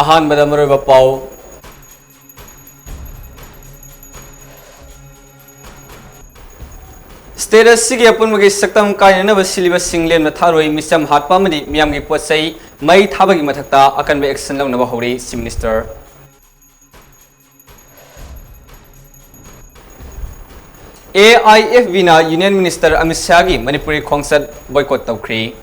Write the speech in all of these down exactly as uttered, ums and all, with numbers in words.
ꯑꯍꯥꯟꯕꯗ ꯃꯔꯨꯑꯣꯏꯕ ꯄꯥꯎ꯫ State ꯑꯁꯤꯒꯤ ꯑꯄꯨꯟꯕꯒꯤ ꯁꯛꯇꯝ ꯀꯥꯏꯅꯅꯕ ꯁꯤꯜꯂꯤꯕꯁꯤꯡ ꯂꯦꯝꯅ ꯊꯥꯔꯣꯏ, ꯃꯤꯆꯝ ꯍꯥꯠꯄ ꯑꯃꯗꯤ ꯃꯤꯌꯥꯝꯒꯤ ꯄꯣꯠ ꯆꯩ ꯃꯩ ꯊꯥꯕꯒꯤ ꯃꯊꯛꯇ ꯑꯀꯟꯕ action ꯂꯧꯅꯕ ꯍꯧꯔꯤ, Chief Minister꯫ AIFBꯅ Union Minister Amit ꯁꯥꯍꯒꯤ ꯃꯅꯤꯄꯨꯔꯒꯤ ꯈꯣꯡꯆꯠ boycott ꯇꯧꯈ꯭ꯔꯤ꯫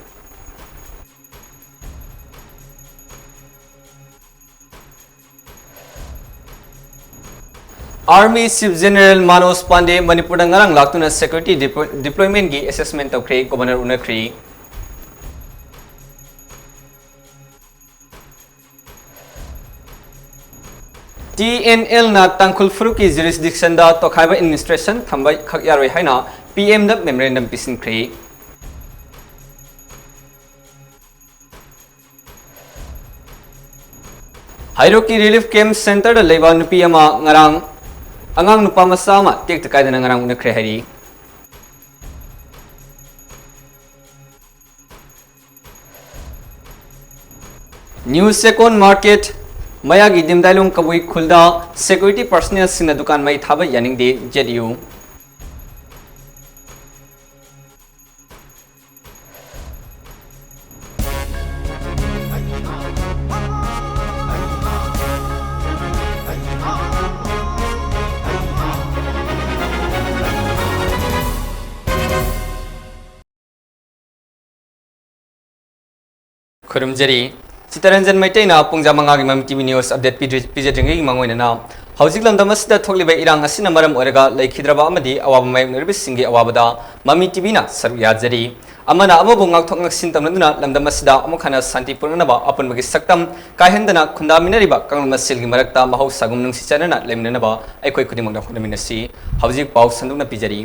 Army Chief General Manoj Pande ꯃꯅꯤꯄꯨꯔꯗ ꯉꯔꯥꯡ ꯂꯥꯛꯇꯨꯅ security deploy-, deploymentꯀꯤ assessment ꯇꯧꯈ꯭ꯔꯦ, Governor ꯎꯅꯈ꯭ꯔꯤ꯫ TNLꯅ ꯇꯥꯡꯈꯨꯜ ꯐꯨꯔꯨꯞꯀꯤ jurisdictionꯗ ꯇꯣꯈꯥꯏꯕ administration ꯊꯝꯕ ꯈꯛ ꯌꯥꯔꯣꯏ ꯍꯥꯏꯅ PMꯗ memorandum ꯄꯤꯁꯤꯟꯈ꯭ꯔꯦ꯫ ꯍꯩꯔꯣꯛꯀꯤ relief camp centreꯗ ꯂꯩꯕ ꯅꯨꯄꯤ ꯑꯃ ꯉꯔꯥꯡ ꯑꯉꯥꯡ ꯅꯨꯄꯥ ꯃꯆꯥ ꯑꯃ ꯇꯦꯛꯇ ꯀꯥꯏꯗꯅ ꯉꯔꯥꯡ ꯎꯅꯈ꯭ꯔꯦ ꯍꯥꯏꯔꯤ꯫ New Chekon Market ꯃꯌꯥꯒꯤ ꯗꯤꯝꯗꯥꯏꯂꯣꯡ ꯀꯕꯨꯏ ꯈꯨꯜꯗ security personnelꯁꯤꯡꯅ ꯗꯨꯀꯥꯟ ꯃꯩ ꯊꯥꯕ ꯌꯥꯅꯤꯡꯗꯦ, ZU꯫ ꯈꯨꯔꯨꯝꯖꯔꯤ꯫ ꯆꯤꯇꯔꯟꯖꯟ ꯃꯩꯇꯩꯅ ꯄꯨꯡꯖꯥ ꯃꯉꯥꯒꯤ ꯃꯃꯤ TV news update ꯄꯤꯗ꯭ꯔꯤ-, ꯄꯤꯖꯗ꯭ꯔꯤꯉꯩꯒꯤ ꯃꯥꯡꯑꯣꯏꯅꯅ, ꯍꯧꯖꯤꯛ ꯂꯝꯗꯝ ꯑꯁꯤꯗ ꯊꯣꯛꯂꯤꯕ ꯏꯔꯥꯡ ꯑꯁꯤꯅ ꯃꯔꯝ ꯑꯣꯏꯔꯒ ꯂꯩꯈꯤꯗ꯭ꯔꯕ ꯑꯃꯗꯤ ꯑꯋꯥꯕ ꯃꯥꯌꯣꯛꯅꯔꯤꯕꯁꯤꯡꯒꯤ ꯑꯋꯥꯕꯗ ꯃꯃꯤ TVꯅ ꯁꯔꯨꯛ ꯌꯥꯖꯔꯤ꯫ ꯑꯃꯅ ꯑꯃꯕꯨ ꯉꯥꯛꯊꯣꯛ ꯉꯥꯛꯁꯤꯟ ꯇꯧꯅꯗꯨꯅ ꯂꯝꯗꯝ ꯑꯁꯤꯗ ꯑꯃꯨꯛ ꯍꯟꯅ ꯁꯥꯟꯇꯤ ꯄꯨꯔꯛꯅꯕ ꯑꯄꯨꯟꯕꯒꯤ ꯁꯛꯇꯝ ꯀꯥꯏꯍꯟꯗꯅ ꯈꯨꯟꯗꯥꯃꯤꯟꯅꯔꯤꯕ ꯀꯥꯡꯂꯨꯞ ꯃꯁꯦꯜꯒꯤ ꯃꯔꯛꯇ ꯃꯍꯧꯁꯥꯒꯨꯝ ꯅꯨꯡꯁꯤ ꯆꯥꯟꯅꯅ ꯂꯩꯃꯤꯟꯅꯅꯕ ꯑꯩꯈꯣꯏ ꯈꯨꯗꯤꯡꯃꯛꯅ ꯍꯣꯠꯅꯃꯤꯟꯅꯁꯤ꯫ ꯍꯧꯖꯤꯛ ꯄꯥꯎ ꯁꯟꯗꯣꯛꯅ ꯄꯤꯖꯔꯤ꯫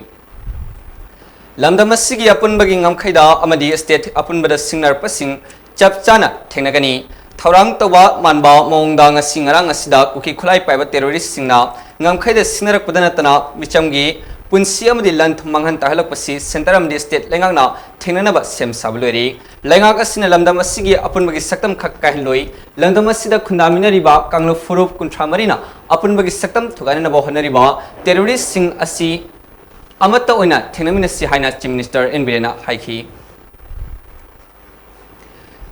ꯂꯝꯗꯝ ꯑꯁꯤꯒꯤ ꯑꯄꯨꯟꯕꯒꯤ ꯉꯝꯈꯩꯗ ꯑꯃꯗꯤ state ꯑꯄꯨꯟꯕꯗ ꯁꯤꯡꯅꯔꯛꯄꯁꯤꯡ ꯆꯞ ꯆꯥꯅ ꯊꯦꯡꯅꯒꯅꯤ꯫ ꯊꯧꯔꯥꯡ ꯇꯧꯕ ꯃꯥꯟꯕ ꯃꯑꯣꯡꯗ ꯉꯁꯤ ꯉꯔꯥꯡ ꯑꯁꯤꯗ ꯀꯨꯀꯤ ꯈꯨꯠꯂꯥꯏ ꯄꯥꯏꯕ terroristꯁꯤꯡꯅ ꯉꯝꯈꯩꯗ ꯁꯤꯡꯅꯔꯛꯄꯗ ꯅꯠꯇꯅ ꯃꯤꯆꯝꯒꯤ ꯄꯨꯟꯁꯤ ꯑꯃꯗꯤ ꯂꯟ ꯊꯨꯝ ꯃꯥꯡꯍꯟ ꯇꯥꯍꯜꯂꯛꯄꯁꯤ centre ꯑꯃꯗꯤ state ꯂꯩꯉꯥꯛꯅ ꯊꯦꯡꯅꯅꯕ ꯁꯦꯝ ꯁꯥꯕ ꯂꯣꯏꯔꯤ꯫ ꯂꯩꯉꯥꯛ ꯑꯁꯤꯅ ꯂꯝꯗꯝ ꯑꯁꯤꯒꯤ ꯑꯄꯨꯟꯕꯒꯤ ꯁꯛꯇꯝ ꯈꯛ ꯀꯥꯏꯍꯜꯂꯣꯏ꯫ ꯂꯝꯗꯝ ꯑꯁꯤꯗ ꯈꯨꯟꯗꯥꯃꯤꯟꯅꯔꯤꯕ ꯀꯥꯡꯂꯨꯞ ꯐꯨꯔꯨꯞ ꯀꯨꯟꯊ꯭ꯔꯥ ꯃꯔꯤꯅ ꯑꯄꯨꯟꯕꯒꯤ ꯁꯛꯇꯝ ꯊꯨꯒꯥꯏꯅꯅꯕ ꯍꯣꯠꯅꯔꯤꯕ terroristꯁꯤꯡ ꯑꯁꯤ ꯑꯃꯠꯇ ꯑꯣꯏꯅ ꯊꯦꯡꯅꯃꯤꯟꯅꯁꯤ ꯍꯥꯏꯅ Chief Minister ꯑꯦꯟ ꯕꯤꯔꯦꯟꯅ ꯍꯥꯏꯈꯤ꯫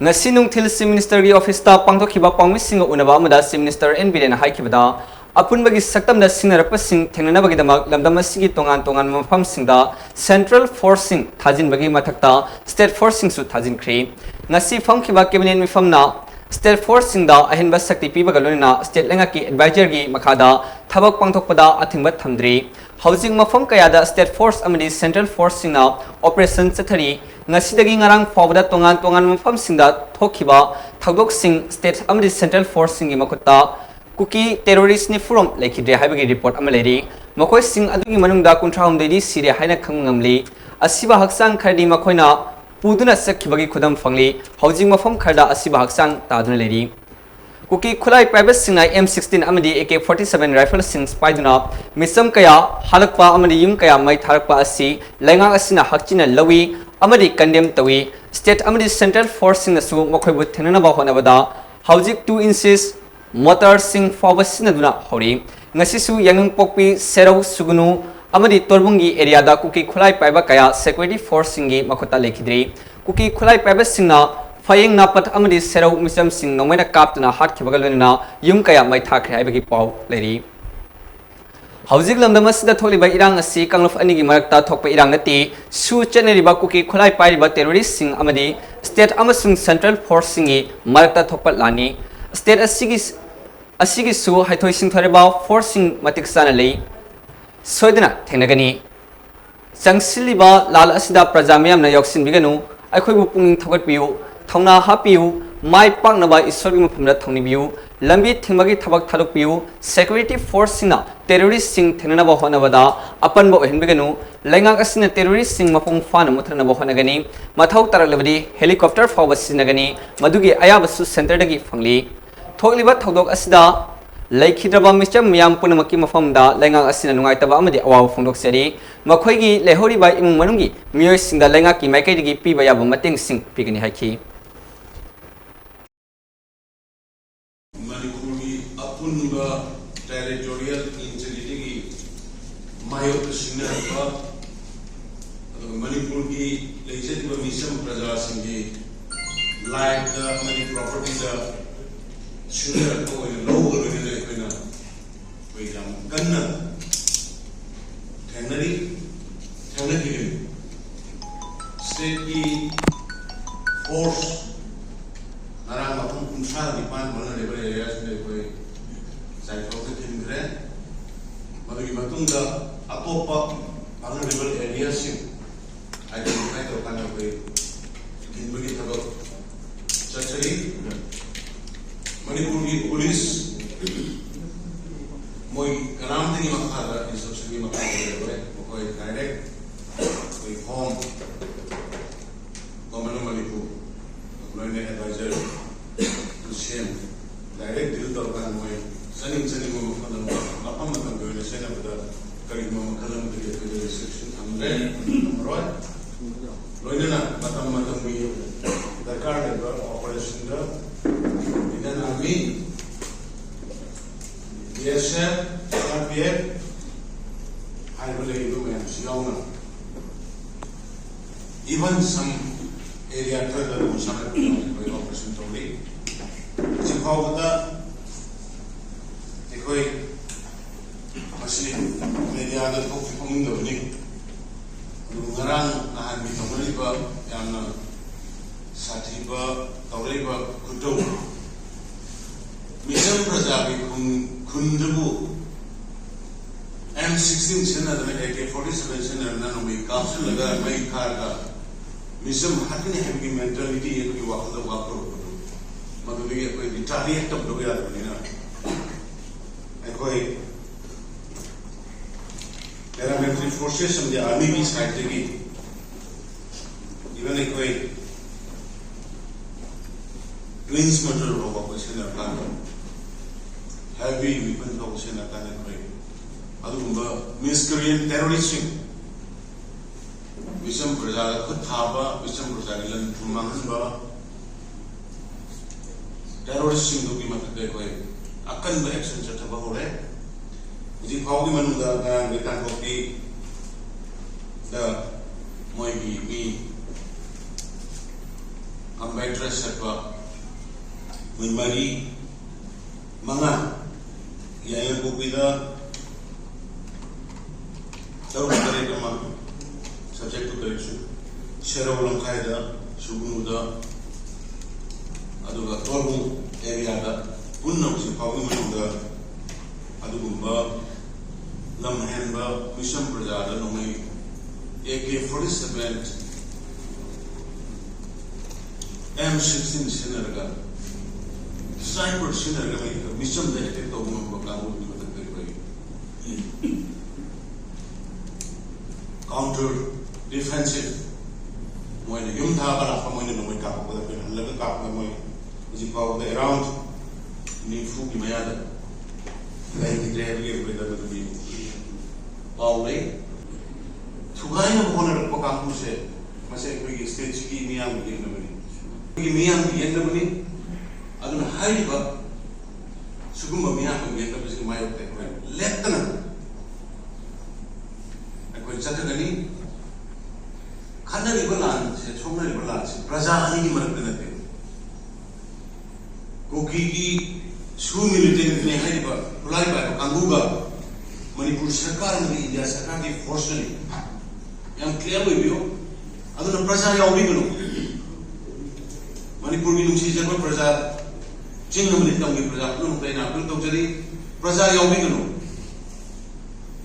ꯉꯁꯤ ꯅꯨꯡꯊꯤꯜ Chief Ministerꯒꯤ officeꯇ ꯄꯥꯡꯊꯣꯛꯈꯤꯕ ꯄꯥꯎꯃꯤꯁꯤꯡꯒ ꯎꯅꯕ ꯑꯃꯗ Chief Minister ꯑꯦꯟ ꯕꯤꯔꯦꯟꯅ ꯍꯥꯏꯈꯤꯕꯗ, ꯑꯄꯨꯟꯕꯒꯤ ꯁꯛꯇꯝꯗ ꯁꯤꯡꯅꯔꯛꯄꯁꯤꯡ ꯊꯦꯡꯅꯅꯕꯒꯤꯗꯃꯛ ꯂꯝꯗꯝ ꯑꯁꯤꯒꯤ ꯇꯣꯉꯥꯟ ꯇꯣꯉꯥꯟꯕ ꯃꯐꯝꯁꯤꯡꯗ central forceꯁꯤꯡ ꯊꯥꯖꯤꯟꯕꯒꯤ ꯃꯊꯛꯇ state forceꯁꯤꯡꯁꯨ ꯊꯥꯖꯤꯟꯈ꯭ꯔꯤ꯫ ꯉꯁꯤ ꯐꯝꯈꯤꯕ cabinet ꯃꯤꯐꯝꯅ state forceꯁꯤꯡꯗ ꯑꯍꯦꯟꯕ ꯁꯛꯇꯤ ꯄꯤꯕꯒ ꯂꯣꯏꯅꯅ state ꯂꯩꯉꯥꯛꯀꯤ advisorꯒꯤ ꯃꯈꯥꯗ ꯊꯕꯛ ꯄꯥꯡꯊꯣꯛꯄꯗ ꯑꯊꯤꯡꯕ ꯊꯝꯗ꯭ꯔꯤ꯫ ꯍꯧꯖꯤꯛ ꯃꯐꯝ ꯀꯌꯥꯗ state force ꯑꯃꯗꯤ central forceꯁꯤꯡꯅ operation ꯆꯠꯊꯔꯤ꯫ ꯉꯁꯤꯗꯒꯤ ꯉꯔꯥꯡ ꯐꯥꯎꯕꯗ ꯇꯣꯉꯥꯟ ꯇꯣꯉꯥꯟꯕ ꯃꯐꯝꯁꯤꯡꯗ ꯊꯣꯛꯈꯤꯕ ꯊꯧꯗꯣꯛꯁꯤꯡ state ꯑꯃꯗꯤ central forceꯁꯤꯡꯒꯤ ꯃꯈꯨꯠꯇ ꯀꯨꯀꯤ terrorist ꯅꯤꯐꯨꯔꯣꯝ ꯂꯩꯈꯤꯗ꯭ꯔꯦ ꯍꯥꯏꯕꯒꯤ report ꯑꯃ ꯂꯩꯔꯤ꯫ ꯃꯈꯣꯏꯁꯤꯡ ꯑꯗꯨꯒꯤ ꯃꯅꯨꯡꯗ ꯀꯨꯟꯊ꯭ꯔꯥꯍꯨꯝꯗꯣꯏꯗꯤ ꯁꯤꯔꯦ ꯍꯥꯏꯅ ꯈꯪꯕ ꯉꯝꯂꯤ꯫ ꯑꯁꯤꯕ ꯍꯛꯆꯥꯡ ꯈꯔꯗꯤ ꯃꯈꯣꯏꯅ ꯄꯨꯗꯨꯅ ꯆꯠꯈꯤꯕꯒꯤ ꯈꯨꯗꯝ ꯐꯪꯂꯤ꯫ ꯍꯧꯖꯤꯛ ꯃꯐꯝ ꯈꯔꯗ ꯑꯁꯤꯕ ꯍꯛꯆꯥꯡ ꯇꯥꯗꯨꯅ ꯂꯩꯔꯤ꯫ ꯀꯨꯀꯤ ꯈꯨꯠꯂꯥꯏ ꯄꯥꯏꯕꯁꯤꯡꯅ M sixteen ꯑꯃꯗꯤ AK forty seven rifleꯁꯤꯡ ꯄꯥꯏꯗꯨꯅ ꯃꯤꯆꯝ ꯀꯌꯥ ꯍꯥꯠꯂꯛꯄ ꯑꯃꯗꯤ ꯌꯨꯝ ꯀꯌꯥ ꯃꯩ ꯊꯥꯔꯛꯄ ꯑꯁꯤ ꯂꯩꯉꯥꯛ ꯑꯁꯤꯅ ꯍꯛꯆꯤꯟꯅ ꯂꯧꯏ ꯑꯃꯗꯤ condemn ꯇꯧꯏ꯫ State ꯑꯃꯗꯤ central forceꯁꯤꯡꯅꯁꯨ ꯃꯈꯣꯏꯕꯨ ꯊꯦꯡꯅꯅꯕ ꯍꯣꯠꯅꯕꯗ ꯍꯧꯖꯤꯛ two inches mortarꯁꯤꯡ ꯐꯥꯎꯕ ꯁꯤꯖꯤꯟꯅꯗꯨꯅ ꯍꯧꯔꯤ꯫ ꯉꯁꯤꯁꯨ ꯌꯥꯏꯉꯪꯄꯣꯛꯄꯤ, ꯁꯦꯔꯧ, ꯁꯨꯒꯅꯨ ꯑꯃꯗꯤ ꯇꯣꯔꯕꯨꯡꯒꯤ areaꯗ ꯀꯨꯀꯤ ꯈꯨꯠꯂꯥꯏ ꯄꯥꯏꯕ ꯀꯌꯥ security forceꯁꯤꯡꯒꯤ ꯃꯈꯨꯠꯇ ꯂꯩꯈꯤꯗ꯭ꯔꯤ꯫ ꯀꯨꯀꯤ ꯈꯨꯠꯂꯥꯏ ꯄꯥꯏꯕꯁꯤꯡꯅ ꯐꯌꯦꯡ ꯅꯥꯄꯠ ꯑꯃꯗꯤ ꯁꯦꯔꯧ ꯃꯤꯆꯝꯁꯤꯡ ꯅꯣꯡꯃꯩꯅ ꯀꯥꯞꯇꯨꯅ ꯍꯥꯠꯈꯤꯕꯒ ꯂꯣꯏꯅꯅ ꯌꯨꯝ ꯀꯌꯥ ꯃꯩ ꯊꯥꯈ꯭ꯔꯦ ꯍꯥꯏꯕꯒꯤ ꯄꯥꯎ ꯂꯩꯔꯤ꯫ ꯍꯧꯖꯤꯛ ꯂꯝꯗꯝ ꯑꯁꯤꯗ ꯊꯣꯛꯂꯤꯕ ꯏꯔꯥꯡ ꯑꯁꯤ ꯀꯥꯡꯂꯨꯞ ꯑꯅꯤꯒꯤ ꯃꯔꯛꯇ ꯊꯣꯛꯄ ꯏꯔꯥꯡ ꯅꯠꯇꯦ꯫ ꯁꯨ ꯆꯠꯅꯔꯤꯕ ꯀꯨꯀꯤ ꯈꯨꯠꯂꯥꯏ ꯄꯥꯏꯔꯤꯕ terroristꯁꯤꯡ ꯑꯃꯗꯤ state ꯑꯃꯁꯨꯡ central forceꯁꯤꯡꯒꯤ ꯃꯔꯛꯇ ꯊꯣꯛꯄ ꯂꯥꯟꯅꯤ꯫ State ꯑꯁꯤꯒꯤ, ꯑꯁꯤꯒꯤꯁꯨ ꯍꯩꯊꯣꯏ ꯁꯤꯡꯊꯣꯏꯔꯕ forceꯁꯤꯡ ꯃꯇꯤꯛ ꯆꯥꯅ ꯂꯩ꯫ ꯁꯣꯏꯗꯅ ꯊꯦꯡꯅꯒꯅꯤ꯫ ꯆꯪꯁꯤꯜꯂꯤꯕ ꯂꯥꯜ ꯑꯁꯤꯗ ꯄ꯭ꯔꯖꯥ ꯃꯤꯌꯥꯝꯅ ꯌꯥꯎꯁꯤꯟꯕꯤꯒꯅꯨ꯫ ꯑꯩꯈꯣꯏꯕꯨ ꯄꯨꯛꯅꯤꯡ ꯊꯧꯒꯠꯄꯤꯌꯨ, ꯊꯧꯅꯥ ꯍꯥꯞꯄꯤꯌꯨ, ꯃꯥꯏ ꯄꯥꯛꯅꯕ ꯏꯁꯣꯔꯒꯤ ꯃꯐꯝꯗ ꯊꯧꯅꯤꯕꯤꯌꯨ꯫ ꯂꯝꯕꯤ ꯊꯤꯡꯕꯒꯤ ꯊꯕꯛ ꯊꯥꯗꯣꯛꯄꯤꯌꯨ꯫ Security forceꯁꯤꯡꯅ terroristꯁꯤꯡ ꯊꯦꯡꯅꯅꯕ ꯍꯣꯠꯅꯕꯗ ꯑꯄꯟꯕ ꯑꯣꯏꯍꯟꯕꯤꯒꯅꯨ꯫ ꯂꯩꯉꯥꯛ ꯑꯁꯤꯅ terroristꯁꯤꯡ ꯃꯄꯨꯡ ꯐꯥꯅ ꯃꯨꯠꯊꯠꯅꯕ ꯍꯣꯠꯅꯒꯅꯤ꯫ ꯃꯊꯧ ꯇꯥꯔꯛꯂꯕꯗꯤ helicopter ꯐꯥꯎꯕ ꯁꯤꯖꯤꯟꯅꯒꯅꯤ꯫ ꯃꯗꯨꯒꯤ ꯑꯌꯥꯕꯁꯨ centreꯗꯒꯤ ꯐꯪꯂꯤ꯫ ꯊꯣꯛꯂꯤꯕ ꯊꯧꯗꯣꯛ ꯑꯁꯤꯗ ꯂꯩꯈꯤꯗ꯭ꯔꯕ ꯃꯤꯆꯝ ꯃꯤꯌꯥꯝ ꯄꯨꯝꯅꯃꯛꯀꯤ ꯃꯐꯝꯗ ꯂꯩꯉꯥꯛ ꯑꯁꯤꯅ ꯅꯨꯡꯉꯥꯏꯇꯕ ꯑꯃꯗꯤ ꯑꯋꯥꯕ ꯐꯣꯡꯗꯣꯛꯆꯔꯤ꯫ ꯃꯈꯣꯏꯒꯤ ꯂꯩꯍꯧꯔꯤꯕ ꯏꯃꯨꯡ ꯃꯅꯨꯡꯒꯤ ꯃꯤꯑꯣꯏꯁꯤꯡꯗ ꯂꯩꯉꯥꯛꯀꯤ ꯃꯥꯏꯀꯩꯗꯒꯤ ꯄꯤꯕ ꯌꯥꯕ ꯃꯇꯦꯡꯁꯤꯡ ꯄꯤꯒꯅꯤ ꯍꯥꯏꯈꯤ꯫ ꯃꯅꯤꯄꯨꯔꯒꯤ ꯑꯄꯨꯟꯕ territorial integrity ꯒꯤ ꯃꯥꯌꯣꯛꯇ ꯁꯤꯡꯅꯔꯛꯄ, ꯑꯗꯨꯒ ꯃꯅꯤꯄꯨꯔꯒꯤ ꯂꯩꯖꯔꯤꯕ ꯃꯤꯆꯝ ꯄ꯭ꯔꯖꯥꯁꯤꯡꯒꯤ life ꯇ ꯑꯃꯗꯤ property ꯗ ꯁꯤꯡꯅꯔꯛꯄ ꯑꯣꯏꯅ ꯂꯧꯕꯒ ꯂꯣꯏꯅꯅ ꯑꯩꯈꯣꯏꯅ ꯑꯩꯈꯣꯏ ꯌꯥꯝ ꯀꯟꯅ ꯊꯦꯡꯅꯔꯤ, ꯊꯦꯡꯅꯈꯤꯒꯅꯤ꯫ State ꯀꯤ force ꯉꯔꯥꯡ ꯃꯐꯝ ꯀꯨꯟꯊ꯭ꯔꯥ ꯅꯤꯄꯥꯟ vulnerable area ꯁꯤꯡꯗ ꯑꯩꯈꯣꯏ ꯆꯥꯏꯊꯣꯛꯇ ꯊꯤꯟꯈ꯭ꯔꯦ꯫ ꯃꯗꯨꯒꯤ ꯃꯇꯨꯡꯗ ꯑꯇꯣꯞꯄ vulnerable area ꯁꯤꯡ identify ꯇꯧꯔꯀꯥꯟꯗ ꯑꯩꯈꯣꯏ ꯊꯤꯟꯕꯒꯤ ꯊꯕꯛ ꯆꯠꯆꯔꯤ꯫ ꯃꯅꯤꯄꯨꯔꯒꯤ police ꯃꯣꯏ ꯀꯅꯥꯝꯇꯒꯤ ꯃꯈꯥꯗ, instruction ꯒꯤ ꯃꯈꯥꯗ ꯂꯩꯔꯣꯏ꯫ ꯃꯈꯣꯏ direct ꯑꯩꯈꯣꯏ home, Government of ꯃꯅꯤꯄꯨꯔ, ꯂꯣꯏꯅ advisor ꯁꯦꯝ, direct deal ꯇꯧꯔꯀꯥꯟꯗ ꯃꯣꯏ ꯆꯠꯅꯤꯡ ꯆꯠꯅꯤꯡꯕ ꯃꯐꯝꯗ, ꯃꯐꯝ ꯃꯇꯝꯒꯤ ꯑꯣꯏꯅ ꯁꯤꯖꯤꯟꯅꯕꯗ ꯀꯔꯤꯒꯨꯝꯕ ꯃꯈꯜ ꯑꯃꯗꯒꯤ ꯑꯩꯈꯣꯏꯗ restriction ꯊꯝꯗ꯭ꯔꯦ, ꯊꯝꯃꯔꯣꯏ꯫ ꯂꯣꯏꯅꯅ ꯃꯇꯝ ꯃꯇꯝꯒꯤ ꯗꯔꯀꯥꯔ ꯂꯩꯕ operation ꯗ Indian Army, B S F, C R P F ꯍꯥꯏꯔꯤꯕ ꯂꯩꯔꯤꯕ ꯃꯌꯥꯝꯁꯤ ꯌꯥꯎꯅ, even some area ꯈꯔꯗ ꯑꯗꯨꯝ ꯁꯥꯟꯅꯕ ꯌꯥꯎꯅ ꯑꯩꯈꯣꯏ operation ꯇꯧꯔꯤ꯫ ꯍꯧꯖꯤꯛ ꯐꯥꯎꯕꯗ ꯑꯩꯈꯣꯏ ꯃꯁꯤ media ꯗ ꯊꯣꯛꯇꯤ ꯊꯣꯛꯅꯤꯡꯗꯕꯅꯤ꯫ ꯑꯗꯨꯕꯨ ꯉꯔꯥꯡ ꯅꯍꯥꯟꯒꯤ ꯇꯧꯅꯔꯤꯕ ꯌꯥꯝꯅ ꯁꯥꯊꯤꯕ ꯇꯧꯔꯛꯏꯕ ꯈꯨꯗꯧ, ꯃꯤꯆꯝ ꯄ꯭ꯔꯖꯥꯒꯤ ꯈꯨꯟ, ꯈꯨꯟꯗꯕꯨ M sixteen ꯁꯤꯖꯤꯟꯅꯗꯅ, A K forty seven ꯁꯤꯖꯤꯟꯅꯗꯅ ꯅꯣꯡꯃꯩ ꯀꯥꯞꯁꯤꯜꯂꯒ ꯃꯩ ꯊꯥꯔꯒ ꯃꯤꯆꯝ ꯍꯥꯠꯀꯅꯤ ꯍꯥꯏꯕꯒꯤ mentality ꯑꯗꯨꯒꯤ ꯋꯥꯈꯜꯗ ꯋꯥꯈꯜꯂꯣꯟꯗꯨ, ꯃꯗꯨꯗꯒꯤ ꯑꯩꯈꯣꯏ retaliate ꯇꯧꯗꯕ ꯌꯥꯗꯕꯅꯤꯅ, ꯑꯩꯈꯣꯏ paramilitary forces ꯑꯃꯗꯤ army ꯒꯤ side ꯇꯒꯤ, even ꯑꯩꯈꯣꯏ planes ꯃꯇꯔ ꯐꯥꯎꯕ ꯑꯩꯈꯣꯏ ꯁꯤꯖꯤꯟꯅꯔꯀꯥꯟꯗ ꯍꯥꯏꯕꯤ ꯃꯤꯄꯨꯟ ꯇꯧꯁꯦꯅ ꯀꯥꯟꯅꯈ꯭ꯔꯦ꯫ ꯑꯗꯨꯒꯨꯝꯕ ꯃꯤꯁꯀ꯭ꯔꯤꯌꯦꯟ ꯇꯦꯔꯣꯔꯤꯁꯁꯤꯡ, ꯃꯤꯆꯝ ꯄ꯭ꯔꯖꯥꯗ ꯈꯨꯠ ꯊꯥꯕ, ꯃꯤꯆꯝ ꯄ꯭ꯔꯖꯥꯒꯤ ꯂꯟ ꯊꯨꯝ ꯃꯥꯡꯍꯟꯕ ꯇꯦꯔꯣꯔꯤꯁꯁꯤꯡꯗꯨꯒꯤ ꯃꯊꯛꯇ ꯑꯩꯈꯣꯏ ꯑꯀꯟꯕ ꯑꯦꯛꯁꯟ ꯆꯠꯊꯕ ꯍꯧꯔꯦ꯫ ꯍꯧꯖꯤꯛ ꯐꯥꯎꯒꯤ ꯃꯅꯨꯡꯗ ꯉꯔꯥꯡꯒꯤ ꯀꯥꯡꯄꯣꯛꯄꯤꯗ ꯃꯣꯏꯒꯤ ꯃꯤ ꯀꯝꯕꯥꯏꯟ ꯗ꯭ꯔꯦꯁ ꯁꯦꯠꯄ ꯃꯣꯏ ꯃꯔꯤ, ꯃꯉꯥ, ꯌꯥꯏꯉꯪꯄꯣꯛꯄꯤꯗ ꯇꯔꯨꯛ ꯇꯔꯦꯠ ꯑꯃ, subject to correction, ꯁꯦꯔꯧ ꯂꯝꯈꯥꯏꯗ, ꯁꯨꯒꯅꯨꯗ, ꯑꯗꯨꯒ ꯇꯣꯔꯕꯨꯡ ꯑꯦꯔꯤꯌꯥꯗ ꯄꯨꯟꯅ ꯍꯧꯖꯤꯛ ꯐꯥꯎꯒꯤ ꯃꯅꯨꯡꯗ ꯑꯗꯨꯒꯨꯝꯕ ꯂꯝ ꯍꯦꯟꯕ ꯃꯤꯆꯝ ꯄ꯭ꯔꯖꯥꯗ ꯅꯣꯡꯃꯩ A K forty seven, M sixteen ꯁꯤꯖꯤꯟꯅꯔꯒ, ꯁ꯭ꯅꯥꯏꯄꯔ ꯁꯤꯖꯤꯟꯅꯔꯒ ꯃꯤ-, ꯃꯤꯆꯝꯗ ꯑꯦꯇꯦꯛ ꯇꯧꯕ ꯉꯝꯕ ꯀꯥꯡꯕꯨꯒꯤ ꯃꯊꯛꯇ ꯑꯩꯈꯣꯏ ꯀꯥꯎꯟꯇꯔ ꯗꯤꯐꯦꯟꯁꯤꯞ, ꯃꯣꯏꯅ ꯌꯨꯝ ꯊꯥꯕ ꯂꯥꯛꯄ, ꯃꯣꯏꯅ ꯅꯣꯡꯃꯩ ꯀꯥꯞꯄꯛꯄꯗ ꯑꯩꯈꯣꯏꯅ ꯍꯜꯂꯒ ꯀꯥꯞꯄꯗ ꯃꯣꯏ ꯍꯧꯖꯤꯛ ꯐꯥꯎꯕꯗ ꯑꯦꯔꯥꯎꯟ ꯅꯤꯐꯨꯒꯤ ꯃꯌꯥꯗ ꯂꯩꯈꯤꯗ꯭ꯔꯦ ꯍꯥꯏꯕꯒꯤ ꯑꯩꯈꯣꯏꯗ ꯃꯗꯨꯒꯤ ꯄꯥꯎ ꯂꯩ꯫ ꯊꯨꯒꯥꯏꯅꯕ ꯍꯣꯠꯅꯔꯛꯄ ꯀꯥꯡꯕꯨꯁꯦ, ꯃꯁꯤ ꯑꯩꯈꯣꯏꯒꯤ ꯁ꯭ꯇꯦꯠꯁꯤꯒꯤ ꯃꯤꯌꯥꯝꯒꯤ ꯌꯦꯛꯅꯕꯅꯤ, ꯑꯩꯈꯣꯏꯒꯤ ꯃꯤꯌꯥꯝꯒꯤ ꯌꯦꯛꯅꯕꯅꯤ꯫ ꯑꯗꯨꯅ ꯍꯥꯏꯔꯤꯕ ꯁꯤꯒꯨꯝꯕ ꯃꯤꯌꯥꯝꯒꯤ ꯌꯦꯛꯅꯕꯁꯤꯒꯤ ꯃꯥꯌꯣꯛꯇ ꯑꯩꯈꯣꯏ ꯂꯦꯞꯇꯅ ꯑꯩꯈꯣꯏ ꯆꯠꯊꯒꯅꯤ꯫ ꯈꯠꯅꯔꯤꯕ ꯂꯥꯟꯁꯦ, ꯁꯣꯛꯅꯔꯤꯕ ꯂꯥꯟꯁꯦ ꯄ꯭ꯔꯖꯥ ꯑꯅꯤꯒꯤ ꯃꯔꯛꯇ ꯅꯠꯇꯦ꯫ ꯀꯨꯀꯤꯒꯤ ꯁꯨ ꯃꯤꯂꯤꯇꯦꯟꯠꯅꯦ ꯍꯥꯏꯔꯤꯕ ꯈꯨꯠꯂꯥꯏ ꯄꯥꯏꯕ ꯀꯥꯡꯕꯨꯒ ꯃꯅꯤꯄꯨꯔ ꯁꯔꯀꯥꯔ ꯑꯃꯗꯤ ꯏꯟꯗꯤꯌꯥ ꯁꯔꯀꯥꯔꯒꯤ ꯐꯣꯔꯁꯇꯅꯤ꯫ ꯌꯥꯝ ꯀ꯭ꯂꯤꯌꯥꯔ ꯑꯣꯏꯕꯤꯌꯨ꯫ ꯑꯗꯨꯅ ꯄ꯭ꯔꯖꯥ ꯌꯥꯎꯕꯤꯒꯅꯨ꯫ ꯃꯅꯤꯄꯨꯔꯒꯤ ꯅꯨꯡꯁꯤꯖꯕ ꯄ꯭ꯔꯖꯥ, ꯆꯤꯡ ꯑꯃꯗꯤ ꯇꯝꯒꯤ ꯄ꯭ꯔꯖꯥ ꯄꯨꯝꯅꯃꯛꯇ ꯑꯩꯅ ꯑꯄꯤꯜ ꯇꯧꯖꯔꯤ, ꯄ꯭ꯔꯖꯥ ꯌꯥꯎꯕꯤꯒꯅꯨ꯫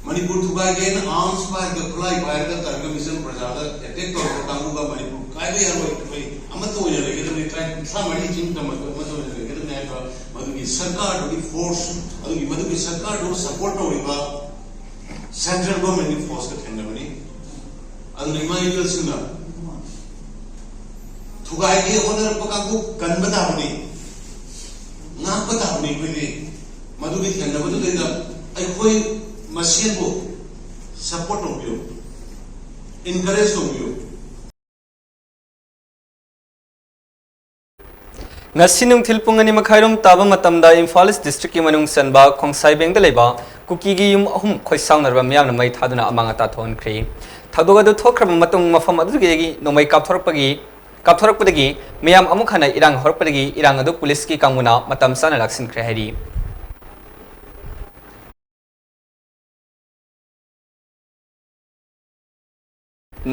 ꯃꯅꯤꯄꯨꯔ ꯊꯨꯒꯥꯏꯒꯦꯅ ꯑꯥꯔꯝꯁ ꯄꯥꯏꯔꯒ, ꯈꯨꯠꯂꯥꯏ ꯄꯥꯏꯔꯒ ꯇꯧꯔꯒ ꯃꯤꯆꯝ ꯄ꯭ꯔꯖꯥꯗ ꯑꯦꯇꯦꯛ ꯇꯧꯔꯛꯄ ꯀꯥꯡꯕꯨꯒ ꯃꯅꯤꯄꯨꯔ ꯀꯥꯏꯕ ꯌꯥꯔꯣꯏ, ꯑꯩꯈꯣꯏ ꯑꯃꯠꯇ ꯑꯣꯏꯅ ꯂꯩꯒꯗꯕꯅꯤ, ꯇ꯭ꯔꯥꯏꯕ ꯀꯨꯟꯊ꯭ꯔꯥ ꯃꯔꯤ ꯆꯤꯡ ꯇꯝꯕ ꯑꯩꯈꯣꯏ ꯑꯃꯠꯇ ꯑꯣꯏꯅ ꯂꯩꯒꯗꯕꯅꯤ ꯍꯥꯏꯕ ꯃꯗꯨꯒꯤ ꯁꯔꯀꯥꯔꯗꯨꯒꯤ ꯐꯣꯔꯁ, ꯑꯗꯨꯒꯤ ꯃꯗꯨꯒꯤ ꯁꯔꯀꯥꯔꯗꯨ ꯁꯄꯣꯔꯠ ꯇꯧꯔꯤꯕ ꯁꯦꯟꯇ꯭ꯔꯦꯜ ꯒꯣꯔꯃꯦꯟꯒꯤ ꯐꯣꯔꯁꯀ ꯊꯦꯡꯅꯕꯅꯤ꯫ ꯑꯗꯨꯅ ꯏꯃꯥ ꯏꯕꯦꯜꯁꯤꯡꯅ ꯊꯨꯒꯥꯏꯒꯦ ꯍꯣꯠꯅꯔꯛꯄ ꯀꯥꯡꯕꯨ ꯀꯟꯕ ꯇꯥꯕꯅꯤ, ꯉꯥꯛꯄ ꯇꯥꯕꯅꯤ ꯑꯩꯈꯣꯏꯗꯤ꯫ ꯑꯗꯨꯒꯤ ꯊꯦꯡꯅꯕꯗꯨꯗꯩꯗ ꯑꯩꯈꯣꯏ ꯃꯁꯦꯟꯕꯨ ꯁꯄꯣꯔꯠ ꯇꯧꯕꯤꯌꯨ, ꯏꯟꯀꯔꯦꯖ ꯇꯧꯕꯤꯌꯨ꯫ ꯉꯁꯤ ꯅꯨꯡꯊꯤꯜ ꯄꯨꯡ ꯑꯅꯤ ꯃꯈꯥꯏꯔꯣꯝ ꯇꯥꯕ ꯃꯇꯝꯗ ꯏꯝꯐꯥꯜ ꯏꯁ ꯗꯤꯁꯇ꯭ꯔꯤꯛꯀꯤ ꯃꯅꯨꯡ ꯆꯟꯕ ꯈꯣꯡꯁꯥꯏꯕꯦꯡꯗ ꯂꯩꯕ ꯀꯨꯀꯤꯒꯤ ꯌꯨꯝ ꯑꯍꯨꯝ ꯈꯣꯏꯁꯥꯎꯅꯔꯕ ꯃꯤꯌꯥꯝꯅ ꯃꯩ ꯊꯥꯗꯨꯅ ꯑꯃꯥꯡ ꯑꯇꯥ ꯊꯣꯛꯍꯟꯈ꯭ꯔꯦ꯫ ꯊꯧꯗꯣꯛ ꯑꯗꯨ ꯊꯣꯛꯈ꯭ꯔꯕ ꯃꯇꯨꯡ ꯃꯐꯝ ꯑꯗꯨꯗꯒꯤ ꯅꯣꯡꯃꯩ ꯀꯥꯞꯊꯣꯔꯛꯄꯒꯤ ꯀꯥꯞꯊꯣꯔꯛꯄꯗꯒꯤ ꯃꯤꯌꯥꯝ ꯑꯃꯨꯛ ꯍꯟꯅ ꯏꯔꯥꯡ ꯍꯧꯔꯛꯄꯗꯒꯤ ꯏꯔꯥꯡ ꯑꯗꯨ ꯄꯨꯂꯤꯁꯀꯤ ꯀꯥꯡꯕꯨꯅ ꯃꯇꯝ ꯆꯥꯅ ꯂꯥꯛꯁꯤꯟꯈ꯭ꯔꯦ ꯍꯥꯏꯔꯤ꯫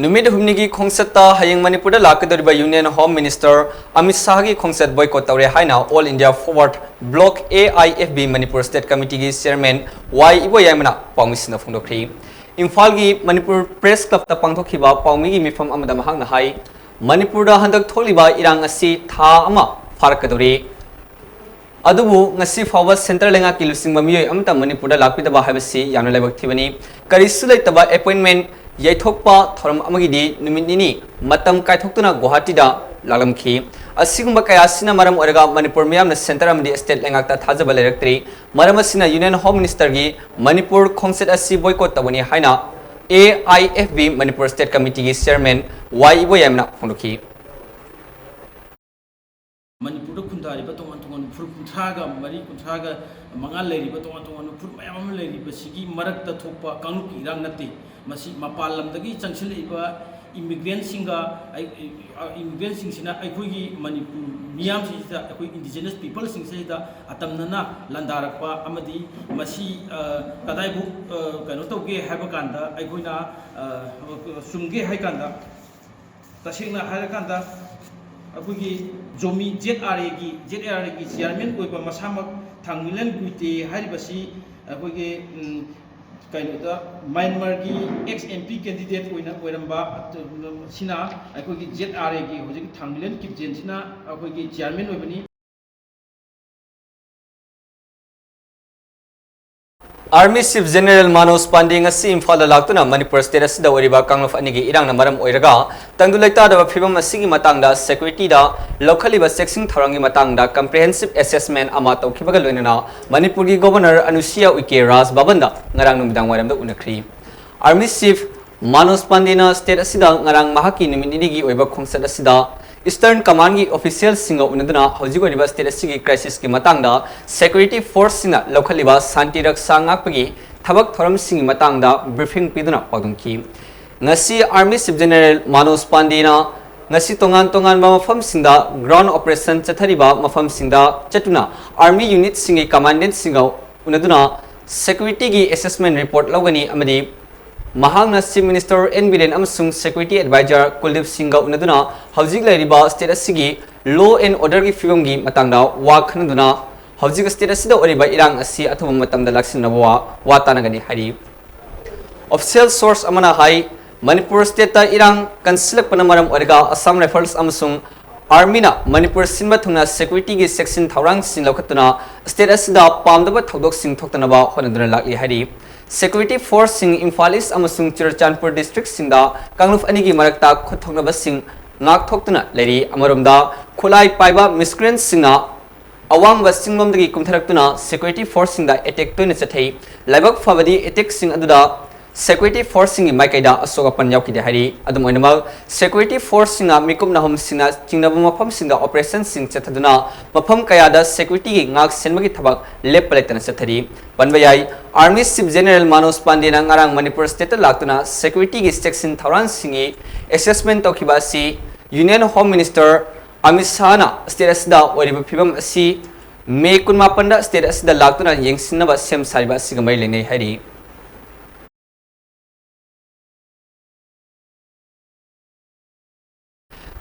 ꯅꯨꯃꯤꯠ ꯍꯨꯝꯅꯤꯒꯤ ꯈꯣꯡꯆꯠꯇ ꯍꯌꯦꯡ ꯃꯅꯤꯄꯨꯔꯗ ꯂꯥꯛꯀꯗꯧꯔꯤꯕ Union Home Minister ꯑꯃꯤꯠ ꯁꯥꯍꯒꯤ ꯈꯣꯡꯆꯠ ꯕꯣꯏꯀꯣꯠ ꯇꯧꯔꯦ ꯍꯥꯏꯅ All India Forward Bloc, A I F B, Manipur state ꯀꯃꯤꯇꯤꯒꯤ ꯆꯤꯌꯔꯃꯦꯟ ꯋꯥꯏ ꯏꯕꯣꯌꯥꯏꯃꯅ ꯄꯥꯎꯃꯤꯁꯤꯡꯗ ꯐꯣꯡꯗꯣꯛꯈ꯭ꯔꯤ꯫ ꯏꯝꯐꯥꯜꯒꯤ ꯃꯅꯤꯄꯨꯔ ꯄ꯭ꯔꯦꯁ ꯀ꯭ꯂꯕꯇ ꯄꯥꯡꯊꯣꯛꯈꯤꯕ ꯄꯥꯎꯃꯤꯒꯤ ꯃꯤꯐꯝ ꯑꯃꯗ ꯃꯍꯥꯛꯅ ꯍꯥꯏ, ꯃꯅꯤꯄꯨꯔꯗ ꯍꯟꯗꯛ ꯊꯣꯛꯂꯤꯕ ꯏꯔꯥꯡ ꯑꯁꯤ ꯊꯥ ꯑꯃ ꯐꯥꯔꯛꯀꯗꯧꯔꯦ꯫ ꯑꯗꯨꯕꯨ ꯉꯁꯤ ꯐꯥꯎꯕ ꯁꯦꯟꯇꯔ ꯂꯩꯉꯥꯛꯀꯤ ꯂꯨꯆꯤꯡꯕ ꯃꯤꯑꯣꯏ ꯑꯃꯠꯇ ꯃꯅꯤꯄꯨꯔꯗ ꯂꯥꯛꯄꯤꯗꯕ ꯍꯥꯏꯕꯁꯤ ꯌꯥꯝꯅ ꯂꯥꯏꯕꯛ ꯊꯤꯕꯅꯤ꯫ ꯀꯔꯤꯁꯨ ꯂꯩꯇꯕ ꯑꯦꯄꯣꯏꯟꯃꯦꯟ ꯌꯩꯊꯣꯛꯄ ꯊꯧꯔꯝ ꯑꯃꯒꯤꯗꯤ ꯅꯨꯃꯤꯠ ꯅꯤꯅꯤ ꯃꯇꯝ ꯀꯥꯏꯊꯣꯛꯇꯨꯅ ꯒꯨꯋꯥꯍꯥꯇꯤꯗ ꯂꯥꯛꯂꯝꯈꯤ꯫ ꯑꯁꯤꯒꯨꯝꯕ ꯀꯌꯥ ꯑꯁꯤꯅ ꯃꯔꯝ ꯑꯣꯏꯔꯒ ꯃꯅꯤꯄꯨꯔ ꯃꯤꯌꯥꯝꯅ ꯁꯦꯟꯇꯔ ꯑꯃꯗꯤ ꯁ꯭ꯇꯦꯠ ꯂꯩꯉꯥꯛꯇ ꯊꯥꯖꯕ ꯂꯩꯔꯛꯇ꯭ꯔꯤ꯫ ꯃꯔꯝ ꯑꯁꯤꯅ Union Home Ministerꯒꯤ ꯃꯅꯤꯄꯨꯔ ꯈꯣꯡꯆꯠ ꯑꯁꯤ ꯕꯣꯏꯀꯣꯠ ꯇꯧꯒꯅꯤ ꯍꯥꯏꯅ A I F B Manipur state ꯀꯃꯤꯇꯤꯒꯤ ꯆꯤꯌꯔꯃꯦꯟ ꯋꯥꯏ ꯏꯕꯣꯌꯥꯏꯃꯅ ꯐꯣꯡꯗꯣꯛꯈꯤ꯫ ꯃꯅꯤꯄꯨꯔꯗ ꯈꯨꯟꯗꯥꯔꯤꯕ ꯇꯣꯉꯥꯟ ꯇꯣꯉꯥꯟꯕ ꯐꯨꯔꯨꯞ ꯀꯨꯟꯊ꯭ꯔꯥꯒ ꯃꯔꯤ, ꯀꯨꯟꯊ꯭ꯔꯥꯒ ꯃꯉꯥ ꯂꯩꯔꯤꯕ ꯇꯣꯉꯥꯟ ꯇꯣꯉꯥꯟꯕ ꯐꯨꯔꯨꯞ ꯃꯌꯥꯝ ꯑꯃ ꯂꯩꯔꯤꯕꯁꯤꯒꯤ ꯃꯔꯛꯇ ꯊꯣꯛꯄ ꯀꯥꯡꯂꯨꯞꯀꯤ ꯏꯔꯥꯡ ꯅꯠꯇꯦ꯫ ꯃꯁꯤ ꯃꯄꯥꯟ ꯂꯝꯗꯒꯤ ꯆꯪꯁꯤꯜꯂꯛꯏꯕ ꯏꯃꯤꯒ꯭ꯔꯦꯟꯁꯤꯡꯒ, ꯑꯩ, ꯑ, ꯏꯃꯤꯒ꯭ꯔꯦꯟꯁꯤꯡꯁꯤꯅ ꯑꯩꯈꯣꯏꯒꯤ ꯃꯅꯤꯄꯨꯔ ꯃꯤꯌꯥꯝꯁꯤꯡꯁꯤꯗ, ꯑꯩꯈꯣꯏ ꯏꯟꯗꯤꯖꯤꯅꯁ ꯄꯤꯄꯜꯁꯤꯡꯁꯤꯗ ꯑꯇꯝꯅꯅ ꯂꯥꯟꯗꯥꯔꯛꯄ ꯑꯃꯗꯤ ꯃꯁꯤ, ꯑ, ꯀꯗꯥꯏꯕꯨꯛ, ꯑ, ꯀꯩꯅꯣ ꯇꯧꯒꯦ ꯍꯥꯏꯕ ꯀꯥꯟꯗ ꯑꯩꯈꯣꯏꯅ, ꯑ, ꯆꯨꯝꯒꯦ ꯍꯥꯏ ꯀꯥꯟꯗ, ꯇꯁꯦꯡꯅ ꯍꯥꯏꯔꯀꯥꯟꯗ ꯑꯩꯈꯣꯏꯒꯤ ꯖꯣꯃꯤ, ꯖꯦꯠ ꯑꯥꯔ ꯑꯦꯒꯤ, ꯖꯦꯠ ꯑꯥꯔ ꯑꯦꯒꯤ ꯆꯤꯌꯥꯔꯃꯦꯟ ꯑꯣꯏꯕ ꯃꯁꯥꯃꯛ ꯊꯥꯡꯃꯤꯂꯟ ꯒꯨꯏꯇꯦ ꯍꯥꯏꯔꯤꯕꯁꯤ ꯑꯩꯈꯣꯏꯒꯤ, ꯎꯝ, ꯀꯩꯅꯣꯗ ꯃ꯭ꯌꯥꯟꯃꯥꯔꯒꯤ ꯑꯦꯛꯁ ꯑꯦꯝ ꯄꯤ ꯀꯦꯟꯗꯤꯗꯦꯠ ꯑꯣꯏꯅ ꯑꯣꯏꯔꯝꯕ ꯁꯤꯅ ꯑꯩꯈꯣꯏꯒꯤ ꯖꯦꯠ ꯑꯥꯔ ꯑꯦꯒꯤ ꯍꯧꯖꯤꯛ ꯊꯥꯡꯃꯤꯂꯟ ꯀꯤꯞꯖꯦꯟꯁꯤꯅ ꯑꯩꯈꯣꯏꯒꯤ ꯆꯤꯌꯥꯔꯃꯦꯟ ꯑꯣꯏꯕꯅꯤ꯫ Army Chief General Manoj Pandey ꯉꯁꯤ ꯏꯝꯐꯥꯜꯗ ꯂꯥꯛꯇꯨꯅ ꯃꯅꯤꯄꯨꯔ state ꯑꯁꯤꯗ ꯑꯣꯏꯔꯤꯕ ꯀꯥꯡꯂꯨꯞ ꯑꯅꯤꯒꯤ ꯏꯔꯥꯡꯅ ꯃꯔꯝ ꯑꯣꯏꯔꯒ ꯇꯪꯗꯨ ꯂꯩꯇꯥꯗꯕ ꯐꯤꯕꯝ ꯑꯁꯤꯒꯤ ꯃꯇꯥꯡꯗ security ꯗ ꯂꯧꯈꯠꯂꯤꯕ ꯆꯦꯛꯁꯤꯟ ꯊꯧꯔꯥꯡꯒꯤ ꯃꯇꯥꯡꯗ comprehensive assessment ꯑꯃ ꯇꯧꯈꯤꯕꯒ ꯂꯣꯏꯅꯅ ꯃꯅꯤꯄꯨꯔꯒꯤ Governor ꯑꯅꯨꯁꯨꯏꯌꯥ ꯎꯏꯀꯦ ꯔꯥꯖ ꯚꯕꯟꯗ ꯉꯔꯥꯡ ꯅꯨꯃꯤꯗꯥꯡ ꯋꯥꯏꯔꯝꯗ ꯎꯅꯈ꯭ꯔꯤ꯫ Army Chief ꯃꯅꯣꯖ ꯄꯥꯟꯗꯦꯅ state ꯑꯁꯤꯗ ꯉꯔꯥꯡ ꯃꯍꯥꯛꯀꯤ ꯅꯨꯃꯤꯠ ꯅꯤꯅꯤꯒꯤ ꯑꯣꯏꯕ ꯈꯣꯡꯆꯠ ꯑꯁꯤꯗ Eastern Command ꯒꯤ official ꯁꯤꯡꯒ ꯎꯅꯗꯨꯅ ꯍꯧꯖꯤꯛ ꯑꯣꯏꯔꯤꯕ state ꯑꯁꯤꯒꯤ crisis ꯀꯤ ꯃꯇꯥꯡꯗ security force ꯁꯤꯡꯅ ꯂꯧꯈꯠꯂꯤꯕ ꯁꯥꯟꯇꯤ ꯔꯛꯁꯥ ꯉꯥꯛꯄꯒꯤ ꯊꯕꯛ ꯊꯧꯔꯝꯁꯤꯡꯒꯤ ꯃꯇꯥꯡꯗ briefing ꯄꯤꯗꯨꯅ ꯄꯥꯎꯗꯝꯈꯤ꯫ ꯉꯁꯤ Army Chief General ꯃꯅꯣꯖ ꯄꯥꯟꯗꯦꯅ ꯉꯁꯤ ꯇꯣꯉꯥꯟ ꯇꯣꯉꯥꯟꯕ ꯃꯐꯝꯁꯤꯡꯗ ground operation ꯆꯠꯊꯔꯤꯕ ꯃꯐꯝꯁꯤꯡꯗ ꯆꯠꯇꯨꯅ Army unit ꯁꯤꯡꯒꯤ commandant ꯁꯤꯡꯒ ꯎꯅꯗꯨꯅ security ꯒꯤ assessment report ꯂꯧꯒꯅꯤ ꯑꯃꯗꯤ ꯃꯍꯥꯛꯅ Chief Minister ꯑꯦꯟ ꯕꯤꯔꯦꯟ ꯑꯃꯁꯨꯡ security advisor ꯀꯨꯜꯗꯤꯞ ꯁꯤꯡꯒ ꯎꯅꯗꯨꯅ ꯍꯧꯖꯤꯛ ꯂꯩꯔꯤꯕ state ꯑꯁꯤꯒꯤ law and order ꯒꯤ ꯐꯤꯕꯝꯒꯤ ꯃꯇꯥꯡꯗ ꯋꯥ ꯈꯟꯅꯗꯨꯅ ꯍꯧꯖꯤꯛ state ꯑꯁꯤꯗ ꯑꯣꯏꯔꯤꯕ ꯏꯔꯥꯡ ꯑꯁꯤ ꯑꯊꯨꯕ ꯃꯇꯝꯗ ꯂꯥꯛꯁꯤꯟꯅꯕ ꯋꯥ, ꯋꯥ ꯇꯥꯅꯒꯅꯤ ꯍꯥꯏꯔꯤ꯫ Official source ꯑꯃꯅ ꯍꯥꯏ, ꯃꯅꯤꯄꯨꯔ state ꯇ ꯏꯔꯥꯡ ꯀꯟꯁꯤꯜꯂꯛꯄꯅ ꯃꯔꯝ ꯑꯣꯏꯔꯒ Assam Rifles ꯑꯃꯁꯨꯡ Army ꯅ ꯃꯅꯤꯄꯨꯔ ꯁꯤꯟꯕ ꯊꯨꯡꯅ security ꯒꯤ ꯆꯦꯛꯁꯤꯟ ꯊꯧꯔꯥꯡꯁꯤꯡ ꯂꯧꯈꯠꯇꯨꯅ state ꯑꯁꯤꯗ ꯄꯥꯝꯗꯕ ꯊꯧꯗꯣꯛꯁꯤꯡ ꯊꯣꯛꯇꯅꯕ ꯍꯣꯠꯅꯗꯨꯅ ꯂꯥꯛꯂꯤ ꯍꯥꯏꯔꯤ꯫ Security force ꯁꯤꯡ ꯏꯝꯐꯥꯜ East ꯑꯃꯁꯨꯡ ꯆꯨꯔꯆꯥꯟꯄꯨꯔ district ꯁꯤꯡꯗ ꯀꯥꯡꯂꯨꯞ ꯑꯅꯤꯒꯤ ꯃꯔꯛꯇ ꯈꯨꯠꯊꯣꯛꯅꯕꯁꯤꯡ ꯉꯥꯛꯊꯣꯛꯇꯨꯅ ꯂꯩꯔꯤ꯫ ꯑꯃꯔꯣꯝꯗ ꯈꯨꯠꯂꯥꯏ ꯄꯥꯏꯕ miscreant ꯁꯤꯡꯅ ꯑꯋꯥꯡꯕ ꯆꯤꯡꯂꯣꯝꯗꯒꯤ ꯀꯨꯝꯊꯔꯛꯇꯨꯅ security force ꯁꯤꯡꯗ attack ꯇꯣꯏꯅ ꯆꯠꯊꯩ꯫ ꯂꯥꯏꯕꯛ ꯐꯕꯗꯤ attack ꯁꯤꯡ ꯑꯗꯨꯗ security force ꯁꯤꯡꯒꯤ ꯃꯥꯏꯀꯩꯗ ꯑꯁꯣꯛ ꯑꯄꯟ ꯌꯥꯎꯈꯤꯗꯦ ꯍꯥꯏꯔꯤ꯫ ꯑꯗꯨꯝ ꯑꯣꯏꯅꯃꯛ, security force ꯁꯤꯡꯅ ꯃꯤꯀꯨꯞ ꯅꯍꯨꯝꯁꯤꯡꯅ ꯆꯤꯡꯅꯕ ꯃꯐꯝꯁꯤꯡꯗ operation ꯁꯤꯡ ꯆꯠꯊꯗꯨꯅ ꯃꯐꯝ ꯀꯌꯥꯗ security ꯒꯤ ꯉꯥꯛ ꯁꯦꯟꯕꯒꯤ ꯊꯕꯛ ꯂꯦꯞꯄ ꯂꯩꯇꯅ ꯆꯠꯊꯔꯤ꯫ ꯄꯟꯕ ꯌꯥꯏ, Army Chief General ꯃꯅꯣꯖ ꯄꯥꯟꯗꯦꯅ ꯉꯔꯥꯡ ꯃꯅꯤꯄꯨꯔ state ꯇ ꯂꯥꯛꯇꯨꯅ security ꯒꯤ ꯆꯦꯛꯁꯤꯟ ꯊꯧꯔꯥꯡꯁꯤꯡꯒꯤ assessment ꯇꯧꯈꯤꯕ ꯑꯁꯤ Union Home Minister Amit ꯁꯥꯍꯅ state ꯑꯁꯤꯗ ꯑꯣꯏꯔꯤꯕ ꯐꯤꯕꯝ ꯑꯁꯤ ꯃꯦ ꯀꯨꯟꯃꯥꯄꯟꯗ state ꯑꯁꯤꯗ ꯂꯥꯛꯇꯨꯅ ꯌꯦꯡꯁꯤꯟꯅꯕ ꯁꯦꯝ ꯁꯥꯔꯤꯕ ꯑꯁꯤꯒ ꯃꯔꯤ ꯂꯩꯅꯩ ꯍꯥꯏꯔꯤ꯫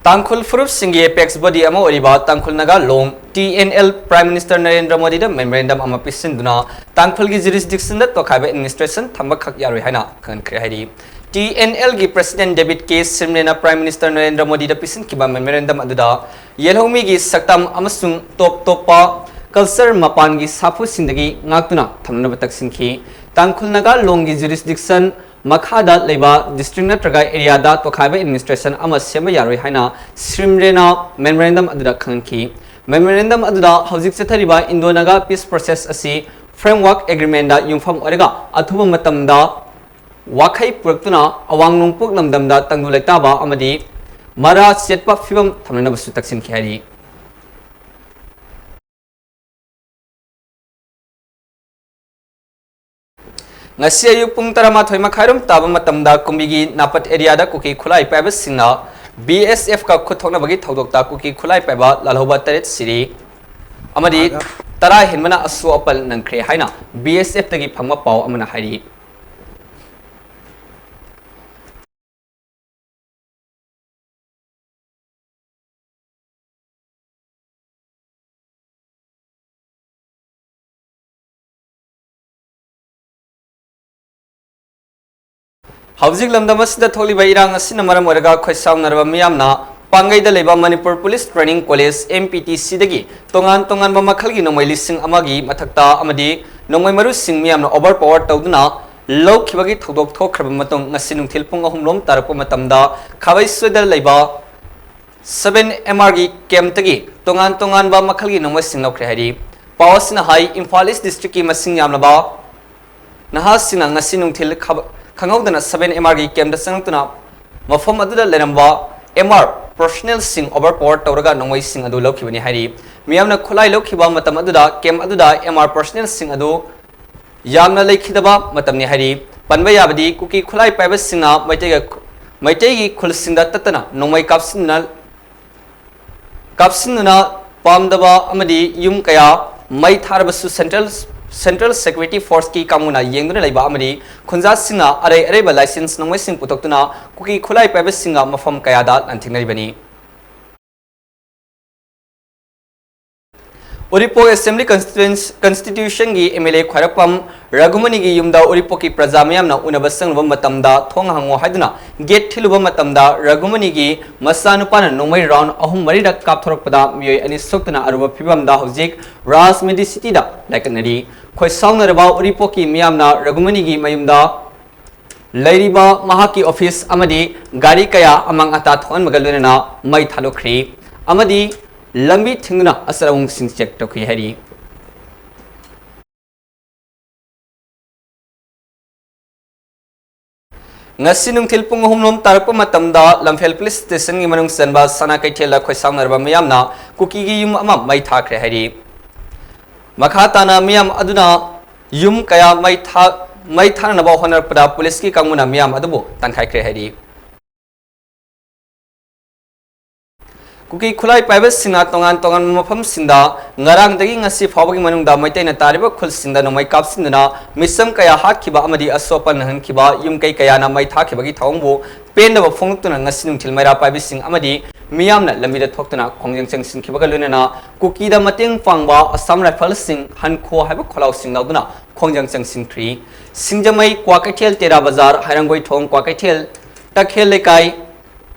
ꯇꯥꯡꯈꯨꯜ ꯐꯨꯔꯨꯞꯁꯤꯡꯒꯤ apex body ꯑꯃ ꯑꯣꯏꯔꯤꯕ Tangkhul Naga Long, T N L, Prime Minister Narendra ꯃꯣꯗꯤꯗ memorandum ꯑꯃ ꯄꯤꯁꯤꯟꯗꯨꯅ ꯇꯥꯡꯈꯨꯜꯒꯤ jurisdiction ꯗ ꯇꯣꯈꯥꯏꯕ administration ꯊꯝꯕꯈꯛ ꯌꯥꯔꯣꯏ ꯍꯥꯏꯅ ꯈꯪꯍꯟꯈ꯭ꯔꯦ ꯍꯥꯏꯔꯤ꯫ ꯇꯤ ꯑꯦꯟ ꯑꯦꯜ ꯒꯤ President ꯗꯦꯕꯤꯠ ꯀꯦ ꯁꯤꯝꯔꯦꯅ Prime Minister ꯅꯔꯦꯟꯗ꯭ꯔ ꯃꯣꯗꯤꯗ ꯄꯤꯁꯤꯟꯈꯤꯕ memorandum ꯑꯗꯨꯗ ꯌꯦꯜꯍꯧꯃꯤꯒꯤ ꯁꯛꯇꯝ ꯑꯃꯁꯨꯡ ꯇꯣꯞ ꯇꯣꯞꯄ culture ꯃꯄꯥꯟꯒꯤ ꯁꯥꯐꯨꯁꯤꯡꯗꯒꯤ ꯉꯥꯛꯇꯨꯅ ꯊꯝꯅꯅꯕ ꯇꯛꯁꯤꯟꯈꯤ꯫ ꯇꯥꯡꯈꯨꯜ ꯅꯥꯒꯥ ꯂꯣꯡꯒꯤ jurisdiction ꯃꯈꯥꯗ ꯂꯩꯕ district ꯅꯠꯇ꯭ꯔꯒ areaꯗ ꯇꯣꯈꯥꯏꯕ administration ꯑꯃ ꯁꯦꯝꯕ ꯌꯥꯔꯣꯏ ꯍꯥꯏꯅ ꯁ꯭ꯔꯤꯝꯔꯦꯅ memorandum ꯑꯗꯨꯗ ꯈꯪꯍꯟꯈꯤ꯫ Memorandum ꯑꯗꯨꯗ ꯍꯧꯖꯤꯛ ꯆꯠꯊꯔꯤꯕ Indo-Naga peace process ꯑꯁꯤ framework agreementꯗ ꯌꯨꯝꯐꯝ ꯑꯣꯏꯔꯒ ꯑꯊꯨꯕ ꯃꯇꯝꯗ ꯋꯥꯈꯩ ꯄꯨꯔꯛꯇꯨꯅ ꯑꯋꯥꯡ ꯅꯣꯡꯄꯣꯛ ꯂꯝꯗꯝꯗ ꯇꯪꯗꯨ ꯂꯩꯇꯥꯕ ꯑꯃꯗꯤ ꯃꯔꯥ ꯆꯦꯠꯄ ꯐꯤꯕꯝ ꯊꯝꯅꯅꯕꯁꯨ ꯇꯛꯁꯤꯟꯈꯤ ꯍꯥꯏꯔꯤ꯫ ꯉꯁꯤ ꯑꯌꯨꯛ ꯄꯨꯡ ꯇꯔꯥꯃꯥꯊꯣꯏ ꯃꯈꯥꯏꯔꯣꯝ ꯇꯥꯕ ꯃꯇꯝꯗ ꯀꯨꯝꯕꯤꯒꯤ ꯅꯥꯄꯠ areaꯗ ꯀꯨꯀꯤ ꯈꯨꯠꯂꯥꯏ ꯄꯥꯏꯕꯁꯤꯡꯅ B S Fꯀ ꯈꯨꯠ ꯊꯣꯛꯅꯕꯒꯤ ꯊꯧꯗꯣꯛꯇ ꯀꯨꯀꯤ ꯈꯨꯠꯂꯥꯏ ꯄꯥꯏꯕ ꯂꯥꯜꯍꯧꯕ ꯇꯔꯦꯠ ꯁꯤꯔꯤ ꯑꯃꯗꯤ ꯇꯔꯥ ꯍꯦꯟꯕꯅ ꯑꯁꯣꯛ ꯑꯄꯜ ꯅꯪꯈ꯭ꯔꯦ ꯍꯥꯏꯅ B S Fꯇꯒꯤ ꯐꯪꯕ ꯄꯥꯎ ꯑꯃꯅ ꯍꯥꯏꯔꯤ꯫ ꯍꯧꯖꯤꯛ ꯂꯝꯗꯝ ꯑꯁꯤꯗ ꯊꯣꯛꯂꯤꯕ ꯏꯔꯥꯡ ꯑꯁꯤꯅ ꯃꯔꯝ ꯑꯣꯏꯔꯒ ꯈꯣꯏꯁꯥꯎꯅꯔꯕ ꯃꯤꯌꯥꯝꯅ ꯄꯥꯡꯒꯩꯗ ꯂꯩꯕ Manipur police training college, M P T Cꯗꯒꯤ ꯇꯣꯉꯥꯟ ꯇꯣꯉꯥꯟꯕ ꯃꯈꯜꯒꯤ ꯅꯣꯡꯃꯩ ꯂꯤꯁꯤꯡ ꯑꯃꯒꯤ ꯃꯊꯛꯇ ꯑꯃꯗꯤ ꯅꯣꯡꯃꯩ ꯃꯔꯨꯁꯤꯡ ꯃꯤꯌꯥꯝꯅ overpower ꯇꯧꯗꯨꯅ ꯂꯧꯈꯤꯕꯒꯤ ꯊꯧꯗꯣꯛ ꯊꯣꯛꯈ꯭ꯔꯕ ꯃꯇꯨꯡ, ꯉꯁꯤ ꯅꯨꯡꯊꯤꯜ ꯄꯨꯡ ꯑꯍꯨꯝ ꯔꯣꯝ ꯇꯥꯔꯛꯄ ꯃꯇꯝꯗ ꯈꯥꯕꯩꯁꯣꯏꯗ ꯂꯩꯕ seven M Rꯒꯤ campꯇꯒꯤ ꯇꯣꯉꯥꯟ ꯇꯣꯉꯥꯟꯕ ꯃꯈꯜꯒꯤ ꯅꯣꯡꯃꯩꯁꯤꯡ ꯂꯧꯈ꯭ꯔꯦ ꯍꯥꯏꯔꯤ꯫ ꯄꯥꯎ ꯑꯁꯤꯅ ꯍꯥꯏ, ꯏꯝꯐꯥꯜ ꯏꯁ districtꯀꯤ ꯃꯁꯤꯡ ꯌꯥꯝꯂꯕ ꯅꯍꯥꯁꯤꯡꯅ ꯉꯁꯤ ꯅꯨꯡꯊꯤꯜ ꯈꯕ-, ꯈꯪꯍꯧꯗꯅ seven M Rꯒꯤ campꯇ ꯆꯪꯂꯛꯇꯨꯅ ꯃꯐꯝ ꯑꯗꯨꯗ ꯂꯩꯔꯝꯕ M R personnelꯁꯤꯡ overpower ꯇꯧꯔꯒ ꯅꯣꯡꯃꯩꯁꯤꯡ ꯑꯗꯨ ꯂꯧꯈꯤꯕꯅꯤ ꯍꯥꯏꯔꯤ꯫ ꯃꯤꯌꯥꯝꯅ ꯈꯨꯠꯂꯥꯏ ꯂꯧꯈꯤꯕ ꯃꯇꯝ ꯑꯗꯨꯗ camp ꯑꯗꯨꯗ M R personnelꯁꯤꯡ ꯑꯗꯨ ꯌꯥꯝꯅ ꯂꯩꯈꯤꯗꯕ ꯃꯇꯝꯅꯤ ꯍꯥꯏꯔꯤ꯫ ꯄꯟꯕ ꯌꯥꯕꯗꯤ ꯀꯨꯀꯤ ꯈꯨꯠꯂꯥꯏ ꯄꯥꯏꯕꯁꯤꯡꯅ ꯃꯩꯇꯩꯒ, ꯃꯩꯇꯩꯒꯤ ꯈꯨꯜꯁꯤꯡꯗ ꯇꯠꯇꯅ ꯅꯣꯡꯃꯩ ꯀꯥꯞꯁꯤꯟꯗꯨꯅ, ꯀꯥꯞꯁꯤꯟꯗꯨꯅ ꯄꯥꯝꯗꯕ ꯑꯃꯗꯤ ꯌꯨꯝ ꯀꯌꯥ ꯃꯩ ꯊꯥꯔꯕꯁꯨ central, central security forceꯀꯤ ꯀꯥꯡꯕꯨꯅ ꯌꯦꯡꯗꯨꯅ ꯂꯩꯕ ꯑꯃꯗꯤ ꯈꯨꯟꯖꯥꯁꯤꯡꯅ ꯑꯔꯩ ꯑꯔꯩꯕ license ꯅꯣꯡꯃꯩꯁꯤꯡ ꯄꯨꯊꯣꯛꯇꯨꯅ ꯀꯨꯀꯤ ꯈꯨꯠꯂꯥꯏ ꯄꯥꯏꯕꯁꯤꯡꯒ ꯃꯐꯝ ꯀꯌꯥꯗ ꯂꯥꯟꯊꯦꯡꯅꯔꯤꯕꯅꯤ꯫ ꯎꯔꯤꯄꯣꯛ Assembly Constituency, Constitution-ꯒꯤ M L A ꯈ꯭ꯋꯥꯏꯔꯥꯛꯄꯝ ꯔꯘꯨꯃꯅꯤꯒꯤ ꯌꯨꯝꯗ ꯎꯔꯤꯄꯣꯛꯀꯤ ꯄ꯭ꯔꯖꯥ ꯃꯤꯌꯥꯝꯅ ꯎꯅꯕ ꯆꯪꯂꯨꯕ ꯃꯇꯝꯗ ꯊꯣꯡ ꯍꯥꯡꯉꯣ ꯍꯥꯏꯗꯨꯅ gate ꯊꯤꯜꯂꯨꯕ ꯃꯇꯝꯗ ꯔꯘꯨꯃꯅꯤꯒꯤ ꯃꯆꯥꯅꯨꯄꯥꯅ ꯅꯣꯡꯃꯩ round ꯑꯍꯨꯝ ꯃꯔꯤꯔꯛ ꯀꯥꯞꯊꯣꯔꯛꯄꯗ ꯃꯤꯑꯣꯏ ꯑꯅꯤ ꯁꯣꯛꯇꯨꯅ ꯑꯔꯨꯕ ꯐꯤꯕꯝꯗ ꯍꯧꯖꯤꯛ ꯔꯥꯖ Medicityꯗ ꯂꯥꯏꯀꯠꯅꯔꯤ꯫ ꯈꯣꯏꯁꯥꯎꯅꯔꯕ ꯎꯔꯤꯄꯣꯛꯀꯤ ꯃꯤꯌꯥꯝꯅ ꯔꯘꯨꯃꯅꯤꯒꯤ ꯃꯌꯨꯝꯗ ꯂꯩꯔꯤꯕ ꯃꯍꯥꯛꯀꯤ office ꯑꯃꯗꯤ ꯒꯥꯔꯤ ꯀꯌꯥ ꯑꯃꯥꯡ ꯑꯇꯥ ꯊꯣꯛꯍꯟꯕꯒ ꯂꯣꯏꯅꯅ ꯃꯩ ꯊꯥꯗꯣꯛꯈ꯭ꯔꯤ ꯑꯃꯗꯤ ꯂꯝꯕꯤ ꯊꯤꯡꯗꯨꯅ ꯑꯆꯠ ꯑꯋꯣꯡꯁꯤꯡ check ꯇꯧꯈꯤ ꯍꯥꯏꯔꯤ꯫ ꯉꯁꯤ ꯅꯨꯡꯊꯤꯜ ꯄꯨꯡ ꯑꯍꯨꯝ ꯂꯣꯝ ꯇꯥꯔꯛꯄ ꯃꯇꯝꯗ ꯂꯝꯐꯦꯜ police station-ꯒꯤ ꯃꯅꯨꯡ ꯆꯟꯕ ꯁꯅꯥ ꯀꯩꯊꯦꯜꯗ ꯈꯣꯏꯁꯥꯎꯅꯔꯕ ꯃꯤꯌꯥꯝꯅ ꯀꯨꯀꯤꯒꯤ ꯌꯨꯝ ꯑꯃ ꯃꯩ ꯊꯥꯈ꯭ꯔꯦ ꯍꯥꯏꯔꯤ꯫ ꯃꯈꯥ ꯇꯥꯅ ꯃꯤꯌꯥꯝ ꯑꯗꯨꯅ ꯌꯨꯝ ꯀꯌꯥ ꯃꯩ ꯊꯥ-, ꯃꯩ ꯊꯥꯅꯅꯕ ꯍꯣꯠꯅꯔꯛꯄꯗ police-ꯀꯤ ꯀꯥꯡꯕꯨꯅ ꯃꯤꯌꯥꯝ ꯑꯗꯨꯕꯨ ꯇꯥꯟꯊꯥꯏꯈ꯭ꯔꯦ ꯍꯥꯏꯔꯤ꯫ ꯀꯨꯀꯤ ꯈꯨꯠꯂꯥꯏ ꯄꯥꯏꯕꯁꯤꯡꯅ ꯇꯣꯉꯥꯟ ꯇꯣꯉꯥꯟꯕ ꯃꯐꯝꯁꯤꯡꯗ ꯉꯔꯥꯡꯗꯒꯤ ꯉꯁꯤ ꯐꯥꯎꯕꯒꯤ ꯃꯅꯨꯡꯗ ꯃꯩꯇꯩꯅ ꯇꯥꯔꯤꯕ ꯈꯨꯜꯁꯤꯡꯗ ꯅꯣꯡꯃꯩ ꯀꯥꯞꯁꯤꯟꯗꯨꯅ ꯃꯤꯁꯝ ꯀꯌꯥ ꯍꯥꯠꯈꯤꯕ ꯑꯃꯗꯤ ꯑꯁꯣꯛ ꯑꯄꯟ ꯅꯪꯍꯟꯈꯤꯕ, ꯌꯨꯝ ꯀꯩ ꯀꯌꯥꯅ ꯃꯩ ꯊꯥꯈꯤꯕꯒꯤ ꯊꯧꯑꯣꯡꯕꯨ ꯄꯦꯟꯗꯕ ꯐꯣꯡꯗꯣꯛꯇꯨꯅ ꯉꯁꯤ ꯅꯨꯡꯊꯤꯜ ꯃꯩꯔꯥ ꯄꯥꯏꯕꯤꯁꯤꯡ ꯑꯃꯗꯤ ꯃꯤꯌꯥꯝꯅ ꯂꯝꯕꯤꯗ ꯊꯣꯛꯇꯨꯅ ꯈꯣꯡꯖꯪ ꯆꯪꯁꯤꯟꯈꯤꯕꯒ ꯂꯣꯏꯅꯅ ꯀꯨꯀꯤꯗ ꯃꯇꯦꯡ ꯄꯥꯡꯕ Assam Rifles-ꯁꯤꯡ ꯍꯟꯈꯣ ꯍꯥꯏꯕ ꯈꯣꯜꯂꯥꯎꯁꯤꯡ ꯂꯧꯗꯨꯅ ꯈꯣꯡꯖꯪ ꯆꯪꯁꯤꯟꯈ꯭ꯔꯤ꯫ ꯁꯤꯡꯖꯃꯩ, ꯀ꯭ꯋꯥꯀꯩꯊꯦꯜ, ꯇꯦꯔꯥ ꯕꯖꯥꯔ, ꯍꯩꯔꯥꯡꯒꯣꯏꯊꯣꯡ, ꯀ꯭ꯋꯥꯀꯩꯊꯦꯜ, ꯇꯈꯦꯜ ꯂꯩꯀꯥꯏ,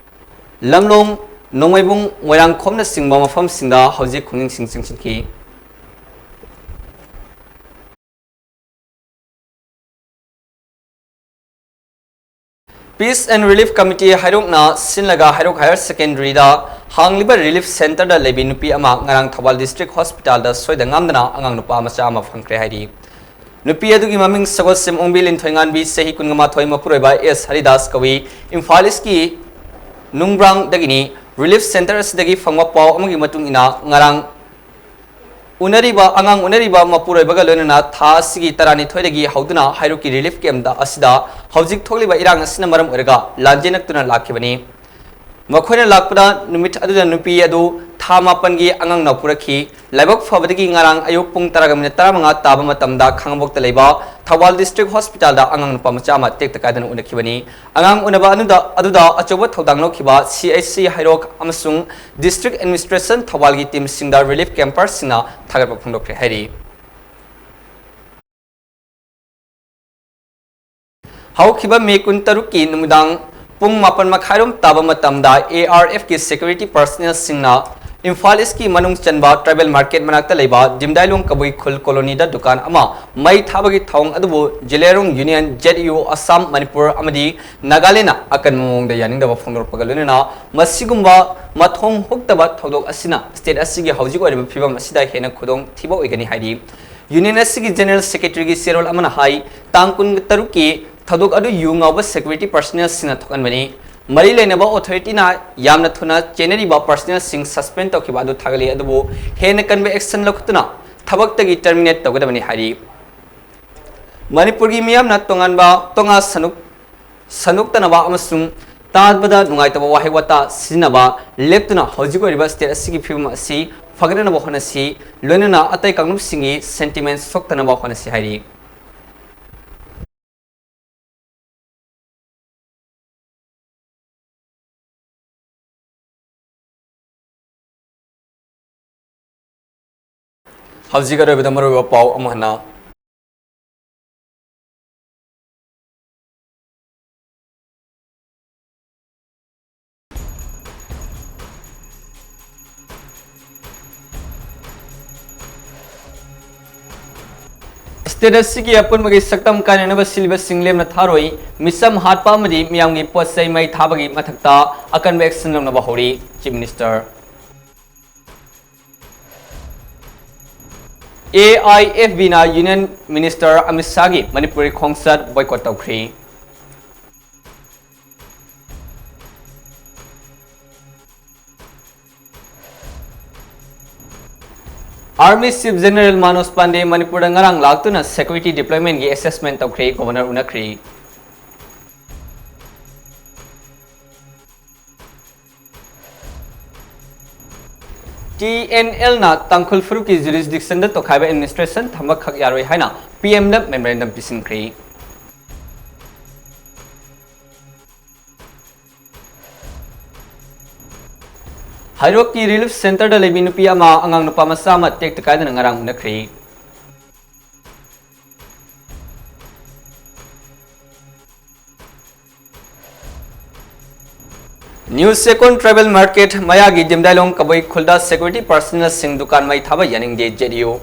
ꯂꯝꯂꯣꯡ, ꯅꯣꯡꯃꯩꯕꯨꯡ, ꯃꯣꯏꯔꯥꯡꯈꯣꯝꯅꯆꯤꯡꯕ ꯃꯐꯝꯁꯤꯡꯗ ꯍꯧꯖꯤꯛ ꯈꯣꯡꯖꯪꯁꯤꯡ ꯆꯪꯁꯤꯟꯈꯤ꯫ Peace and Relief Committee ꯍꯩꯔꯣꯛꯅ ꯁꯤꯟꯂꯒ Heirok Higher Secondary-ꯗ ꯍꯥꯡꯂꯤꯕ relief centre-ꯗ ꯂꯩꯕꯤ ꯅꯨꯄꯤ ꯑꯃ ꯉꯔꯥꯡ ꯊꯧꯕꯥꯜ District Hospital-ꯗ ꯁꯣꯏꯗ ꯉꯥꯝꯗꯅ ꯑꯉꯥꯡ ꯅꯨꯄꯥ ꯃꯆꯥ ꯑꯃ ꯐꯪꯈ꯭ꯔꯦ ꯍꯥꯏꯔꯤ꯫ ꯅꯨꯄꯤ ꯑꯗꯨꯒꯤ ꯃꯃꯤꯡ ꯁꯒꯣꯜꯁꯦꯝ ꯑꯣꯡꯕꯤ ꯂꯤꯟꯊꯣꯏꯉꯥꯟꯕꯤ, ꯆꯍꯤ ꯀꯨꯟꯃꯥꯊꯣꯏ, ꯃꯄꯨꯔꯣꯏꯕ ꯑꯦꯁ ꯍꯔꯤꯗꯥꯁ ꯀꯧꯏ꯫ ꯏꯝꯐꯥꯜ ꯏꯁꯀꯤ ꯅꯨꯡꯕ꯭ꯔꯥꯡꯗꯒꯤꯅꯤ꯫ ꯔꯤꯂꯤꯐ ꯁꯦꯟꯇꯔ ꯑꯁꯤꯗꯒꯤ ꯐꯪꯕ ꯄꯥꯎ ꯑꯃꯒꯤ ꯃꯇꯨꯡ ꯏꯟꯅ, ꯉꯔꯥꯡ ꯎꯅꯔꯤꯕ, ꯑꯉꯥꯡ ꯎꯅꯔꯤꯕ ꯃꯄꯨꯔꯣꯏꯕꯒ ꯂꯣꯏꯅꯅ ꯊꯥ ꯑꯁꯤꯒꯤ ꯇꯔꯥꯅꯤꯊꯣꯏꯗꯒꯤ ꯍꯧꯗꯨꯅ ꯍꯩꯔꯣꯛꯀꯤ ꯔꯤꯂꯤꯐ ꯀꯦꯝꯞꯇ ꯑꯁꯤꯗ ꯍꯧꯖꯤꯛ ꯊꯣꯛꯂꯤꯕ ꯏꯔꯥꯡ ꯑꯁꯤꯅ ꯃꯔꯝ ꯑꯣꯏꯔꯒ ꯂꯥꯟꯖꯦꯟꯅꯛꯇꯨꯅ ꯂꯥꯛꯈꯤꯕꯅꯤ꯫ ꯃꯈꯣꯏꯅ ꯂꯥꯛꯄꯗ ꯅꯨꯃꯤꯠ ꯑꯗꯨꯗ ꯅꯨꯄꯤ ꯑꯗꯨ ꯊꯥ ꯃꯥꯄꯟꯒꯤ ꯑꯉꯥꯡꯅ ꯄꯨꯔꯛꯈꯤ꯫ ꯂꯥꯏꯕꯛ ꯐꯕꯗꯒꯤ ꯉꯔꯥꯡ ꯑꯌꯨꯛ ꯄꯨꯡ ꯇꯔꯥꯒ ꯃꯤꯅꯤꯠ ꯇꯔꯥꯃꯉꯥ ꯇꯥꯕ ꯃꯇꯝꯗ ꯈꯥꯉꯕꯣꯛꯇ ꯂꯩꯕ ꯊꯧꯕꯥꯜ ꯗꯤꯁꯇ꯭ꯔꯤꯛ ꯍꯣꯁꯄꯤꯇꯥꯜꯗ ꯑꯉꯥꯡ ꯅꯨꯄꯥ ꯃꯆꯥ ꯑꯃ ꯇꯦꯛꯇ ꯀꯥꯏꯗꯅ ꯎꯅꯈꯤꯕꯅꯤ꯫ ꯑꯉꯥꯡ ꯎꯅꯕ ꯑꯗꯨꯗ, ꯑꯗꯨꯗ ꯑꯆꯧꯕ ꯊꯧꯗꯥꯡ ꯂꯧꯈꯤꯕ ꯁꯤ ꯑꯩꯆ ꯁꯤ ꯍꯩꯔꯣꯛ ꯑꯃꯁꯨꯡ ꯗꯤꯁꯇ꯭ꯔꯤꯛ ꯑꯦꯗꯃꯤꯅꯤꯁꯇ꯭ꯔꯦꯁꯟ ꯊꯧꯕꯥꯜꯒꯤ ꯇꯤꯝꯁꯤꯡꯗ ꯔꯤꯂꯤꯐ ꯀꯦꯝꯄꯔꯁꯤꯡꯅ ꯊꯥꯒꯠꯄ ꯐꯣꯡꯗꯣꯛꯈ꯭ꯔꯦ ꯍꯥꯏꯔꯤ꯫ ꯍꯧꯈꯤꯕ ꯃꯦ ꯀꯨꯟꯇꯔꯨꯛꯀꯤ ꯅꯨꯃꯤꯗꯥꯡ ꯄꯨꯡ ꯃꯥꯄꯟ ꯃꯈꯥꯏꯔꯣꯝ ꯇꯥꯕ ꯃꯇꯝꯗ ꯑꯦ ꯑꯥꯔ ꯑꯦꯐꯀꯤ ꯁꯦꯀ꯭ꯌꯨꯔꯤꯇꯤ ꯄꯔꯁꯅꯦꯜꯁꯤꯡꯅ ꯏꯝꯐꯥꯜ ꯏꯁꯀꯤ ꯃꯅꯨꯡ ꯆꯟꯕ ꯇ꯭ꯔꯥꯏꯕꯦꯜ ꯃꯥꯔꯀꯦꯠ ꯃꯅꯥꯛꯇ ꯂꯩꯕ ꯗꯤꯝꯗꯥꯏꯂꯣꯡ ꯀꯕꯨꯏ ꯈꯨꯜ ꯀꯣꯂꯣꯅꯤꯗ ꯗꯨꯀꯥꯟ ꯑꯃ ꯃꯩ ꯊꯥꯕꯒꯤ ꯊꯧꯑꯣꯡ ꯑꯗꯨꯕꯨ ꯖꯤꯂꯦꯔꯣꯡ union, Z U, Assam, Manipur ꯑꯃꯗꯤ ꯅꯥꯒꯥꯂꯦꯟꯗꯅ ꯑꯀꯟꯕ ꯃꯑꯣꯡꯗ ꯌꯥꯅꯤꯡꯗꯕ ꯐꯣꯡꯗꯣꯔꯛꯄꯒ ꯂꯣꯏꯅꯅ ꯃꯁꯤꯒꯨꯝꯕ ꯃꯊꯣꯡ ꯍꯨꯛꯇꯕ ꯊꯧꯗꯣꯛ ꯑꯁꯤꯅ ꯁ꯭ꯇꯦꯠ ꯑꯁꯤꯒꯤ ꯍꯧꯖꯤꯛ ꯑꯣꯏꯔꯤꯕ ꯐꯤꯕꯝ ꯑꯁꯤꯗ ꯍꯦꯟꯅ ꯈꯨꯗꯣꯡ ꯊꯤꯕ ꯑꯣꯏꯒꯅꯤ ꯍꯥꯏꯔꯤ꯫ ꯌꯨꯅꯤꯌꯟ ꯑꯁꯤꯒꯤ ꯖꯦꯅꯔꯦꯜ ꯁꯦꯀ꯭ꯔꯦꯇꯔꯤꯒꯤ ꯆꯦꯔꯣꯜ ꯑꯃꯅ ꯍꯥꯏ, ꯇꯥꯡ ꯀꯨꯟꯇꯔꯨꯛꯀꯤ ꯊꯧꯗꯣꯛ ꯑꯗꯨ ꯌꯨ ꯉꯥꯎꯕ ꯁꯦꯀ꯭ꯌꯨꯔꯤꯇꯤ ꯄꯔꯁꯅꯦꯜꯁꯤꯡꯅ ꯊꯣꯛꯍꯟꯕꯅꯤ꯫ ꯃꯔꯤ ꯂꯩꯅꯕ ꯑꯣꯊꯣꯔꯤꯇꯤꯅ ꯌꯥꯝꯅ ꯊꯨꯅ ꯆꯦꯟꯅꯔꯤꯕ ꯄꯔꯁꯅꯦꯜꯁꯤꯡ ꯁꯁꯄꯦꯟ ꯇꯧꯈꯤꯕ ꯑꯗꯨ ꯊꯥꯒꯠꯂꯤ, ꯑꯗꯨꯕꯨ ꯍꯦꯟꯅ ꯀꯟꯕ ꯑꯦꯛꯁꯟ ꯂꯧꯈꯠꯇꯨꯅ ꯊꯕꯛꯇꯒꯤ ꯇꯔꯃꯤꯅꯦꯠ ꯇꯧꯒꯗꯕꯅꯤ ꯍꯥꯏꯔꯤ꯫ ꯃꯅꯤꯄꯨꯔꯒꯤ ꯃꯤꯌꯥꯝꯅ ꯇꯣꯉꯥꯟꯕ, ꯇꯣꯉꯥꯟ ꯁꯟꯗꯣꯛ-, ꯁꯟꯗꯣꯛꯇꯅꯕ ꯑꯃꯁꯨꯡ ꯇꯥꯕꯗ ꯅꯨꯡꯉꯥꯏꯇꯕ ꯋꯥꯍꯩ ꯋꯥꯇꯥ ꯁꯤꯖꯤꯟꯅꯕ ꯂꯦꯞꯇꯨꯅ ꯍꯧꯖꯤꯛ ꯑꯣꯏꯔꯤꯕ ꯁ꯭ꯇꯦꯠ ꯑꯁꯤꯒꯤ ꯐꯤꯕꯝ ꯑꯁꯤ ꯐꯒꯠꯅꯅꯕ ꯍꯣꯠꯅꯁꯤ, ꯂꯣꯏꯅꯅ ꯑꯇꯩ ꯀꯥꯡꯂꯨꯞꯁꯤꯡꯒꯤ ꯁꯦꯟꯇꯤꯃꯦꯟ ꯁꯣꯛꯇꯅꯕ ꯍꯣꯠꯅꯁꯤ ꯍꯥꯏꯔꯤ꯫ ꯍꯧꯖꯤꯛ ꯑꯔꯣꯏꯕꯗ ꯃꯔꯨꯑꯣꯏꯕ ꯄꯥꯎ ꯑꯃꯨꯛ ꯍꯟꯅ꯫ ꯁ꯭ꯇꯦꯠ ꯑꯁꯤꯒꯤ ꯑꯄꯨꯟꯕꯒꯤ ꯁꯛꯇꯝ ꯀꯥꯏꯅꯅꯕ ꯁꯤꯜꯂꯤꯕꯁꯤꯡ ꯂꯦꯝꯅ ꯊꯥꯔꯣꯏ꯫ ꯃꯤꯆꯝ ꯍꯥꯠꯄ ꯑꯃꯗꯤ ꯃꯤꯌꯥꯝꯒꯤ ꯄꯣꯠ ꯆꯩ ꯃꯩ ꯊꯥꯕꯒꯤ ꯃꯊꯛꯇ ꯑꯀꯟꯕ ꯑꯦꯛꯁꯟ ꯂꯧꯅꯕ ꯍꯧꯔꯤ꯫ Chief minister. A I F ꯕꯤꯅ ꯌꯨꯅꯤꯌꯟ ꯃꯤꯅꯤꯁꯇꯔ ꯑꯃꯤꯠ ꯁꯥꯍꯒꯤ ꯃꯅꯤꯄꯨꯔꯒꯤ ꯈꯣꯡꯆꯠ ꯕꯣꯏꯀꯣꯠ ꯇꯧꯈ꯭ꯔꯤ꯫ Army chief general Manoj Pande ꯃꯅꯤꯄꯨꯔꯗ ꯉꯔꯥꯡ ꯂꯥꯛꯇꯨꯅ ꯁꯦꯀ꯭ꯌꯨꯔꯤꯇꯤ ꯗꯤꯄ꯭ꯂꯣꯏꯃꯦꯟꯒꯤ ꯑꯦꯁꯦꯁꯃꯦꯟ ꯇꯧꯈ꯭ꯔꯦ, ꯒꯣꯚꯔꯅꯔ ꯎꯅꯈ꯭ꯔꯦ꯫ TNLꯅ ꯇꯥꯡꯈꯨꯜ ꯐꯨꯔꯨꯞꯀꯤ jurisdictionꯗ ꯇꯣꯈꯥꯏꯕ administration ꯊꯝꯕꯈꯛ ꯌꯥꯔꯣꯏ ꯍꯥꯏꯅ PMꯅ memorandum ꯄꯤꯁꯤꯟꯈ꯭ꯔꯦ꯫ ꯍꯩꯔꯣꯛꯀꯤ relief centreꯗ ꯂꯩꯕꯤ ꯅꯨꯄꯤ ꯑꯃ ꯑꯉꯥꯡ ꯅꯨꯄꯥ ꯃꯆꯥ ꯑꯃ ꯇꯦꯛꯇ ꯀꯥꯏꯗꯅ ꯉꯔꯥꯡ ꯎꯅꯈ꯭ꯔꯦ꯫ New Sekon Tribal Market ꯃꯌꯥꯒꯤ ꯗꯤꯝꯗꯥꯏꯂꯣꯡ ꯀꯕꯨꯏ ꯈꯨꯜꯗ security personnelꯁꯤꯡ ꯗꯨꯀꯥꯟ ꯃꯩ ꯊꯥꯕ ꯌꯥꯅꯤꯡꯗꯦ, JDU꯫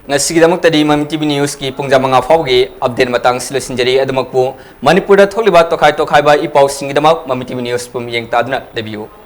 ꯉꯁꯤꯒꯤꯗꯃꯛꯇꯗꯤ ꯃꯃꯤ TV Newsꯀꯤ ꯄꯨꯡ ꯃꯉꯥ ꯐꯥꯎꯕꯒꯤ update ꯃꯇꯥꯡꯁꯤ ꯂꯣꯏꯁꯤꯟꯖꯔꯤ꯫ ꯑꯗꯨꯃꯛꯄꯨ ꯃꯅꯤꯄꯨꯔꯗ ꯊꯣꯛꯂꯤꯕ ꯇꯣꯈꯥꯏ ꯇꯣꯈꯥꯏꯕ ꯏ ꯄꯥꯎꯁꯤꯡꯒꯤꯗꯃꯛ ꯃꯃꯤ TV News ꯄꯨꯝ ꯌꯦꯡ ꯇꯥꯗꯨꯅ ꯂꯩꯕꯤꯌꯨ꯫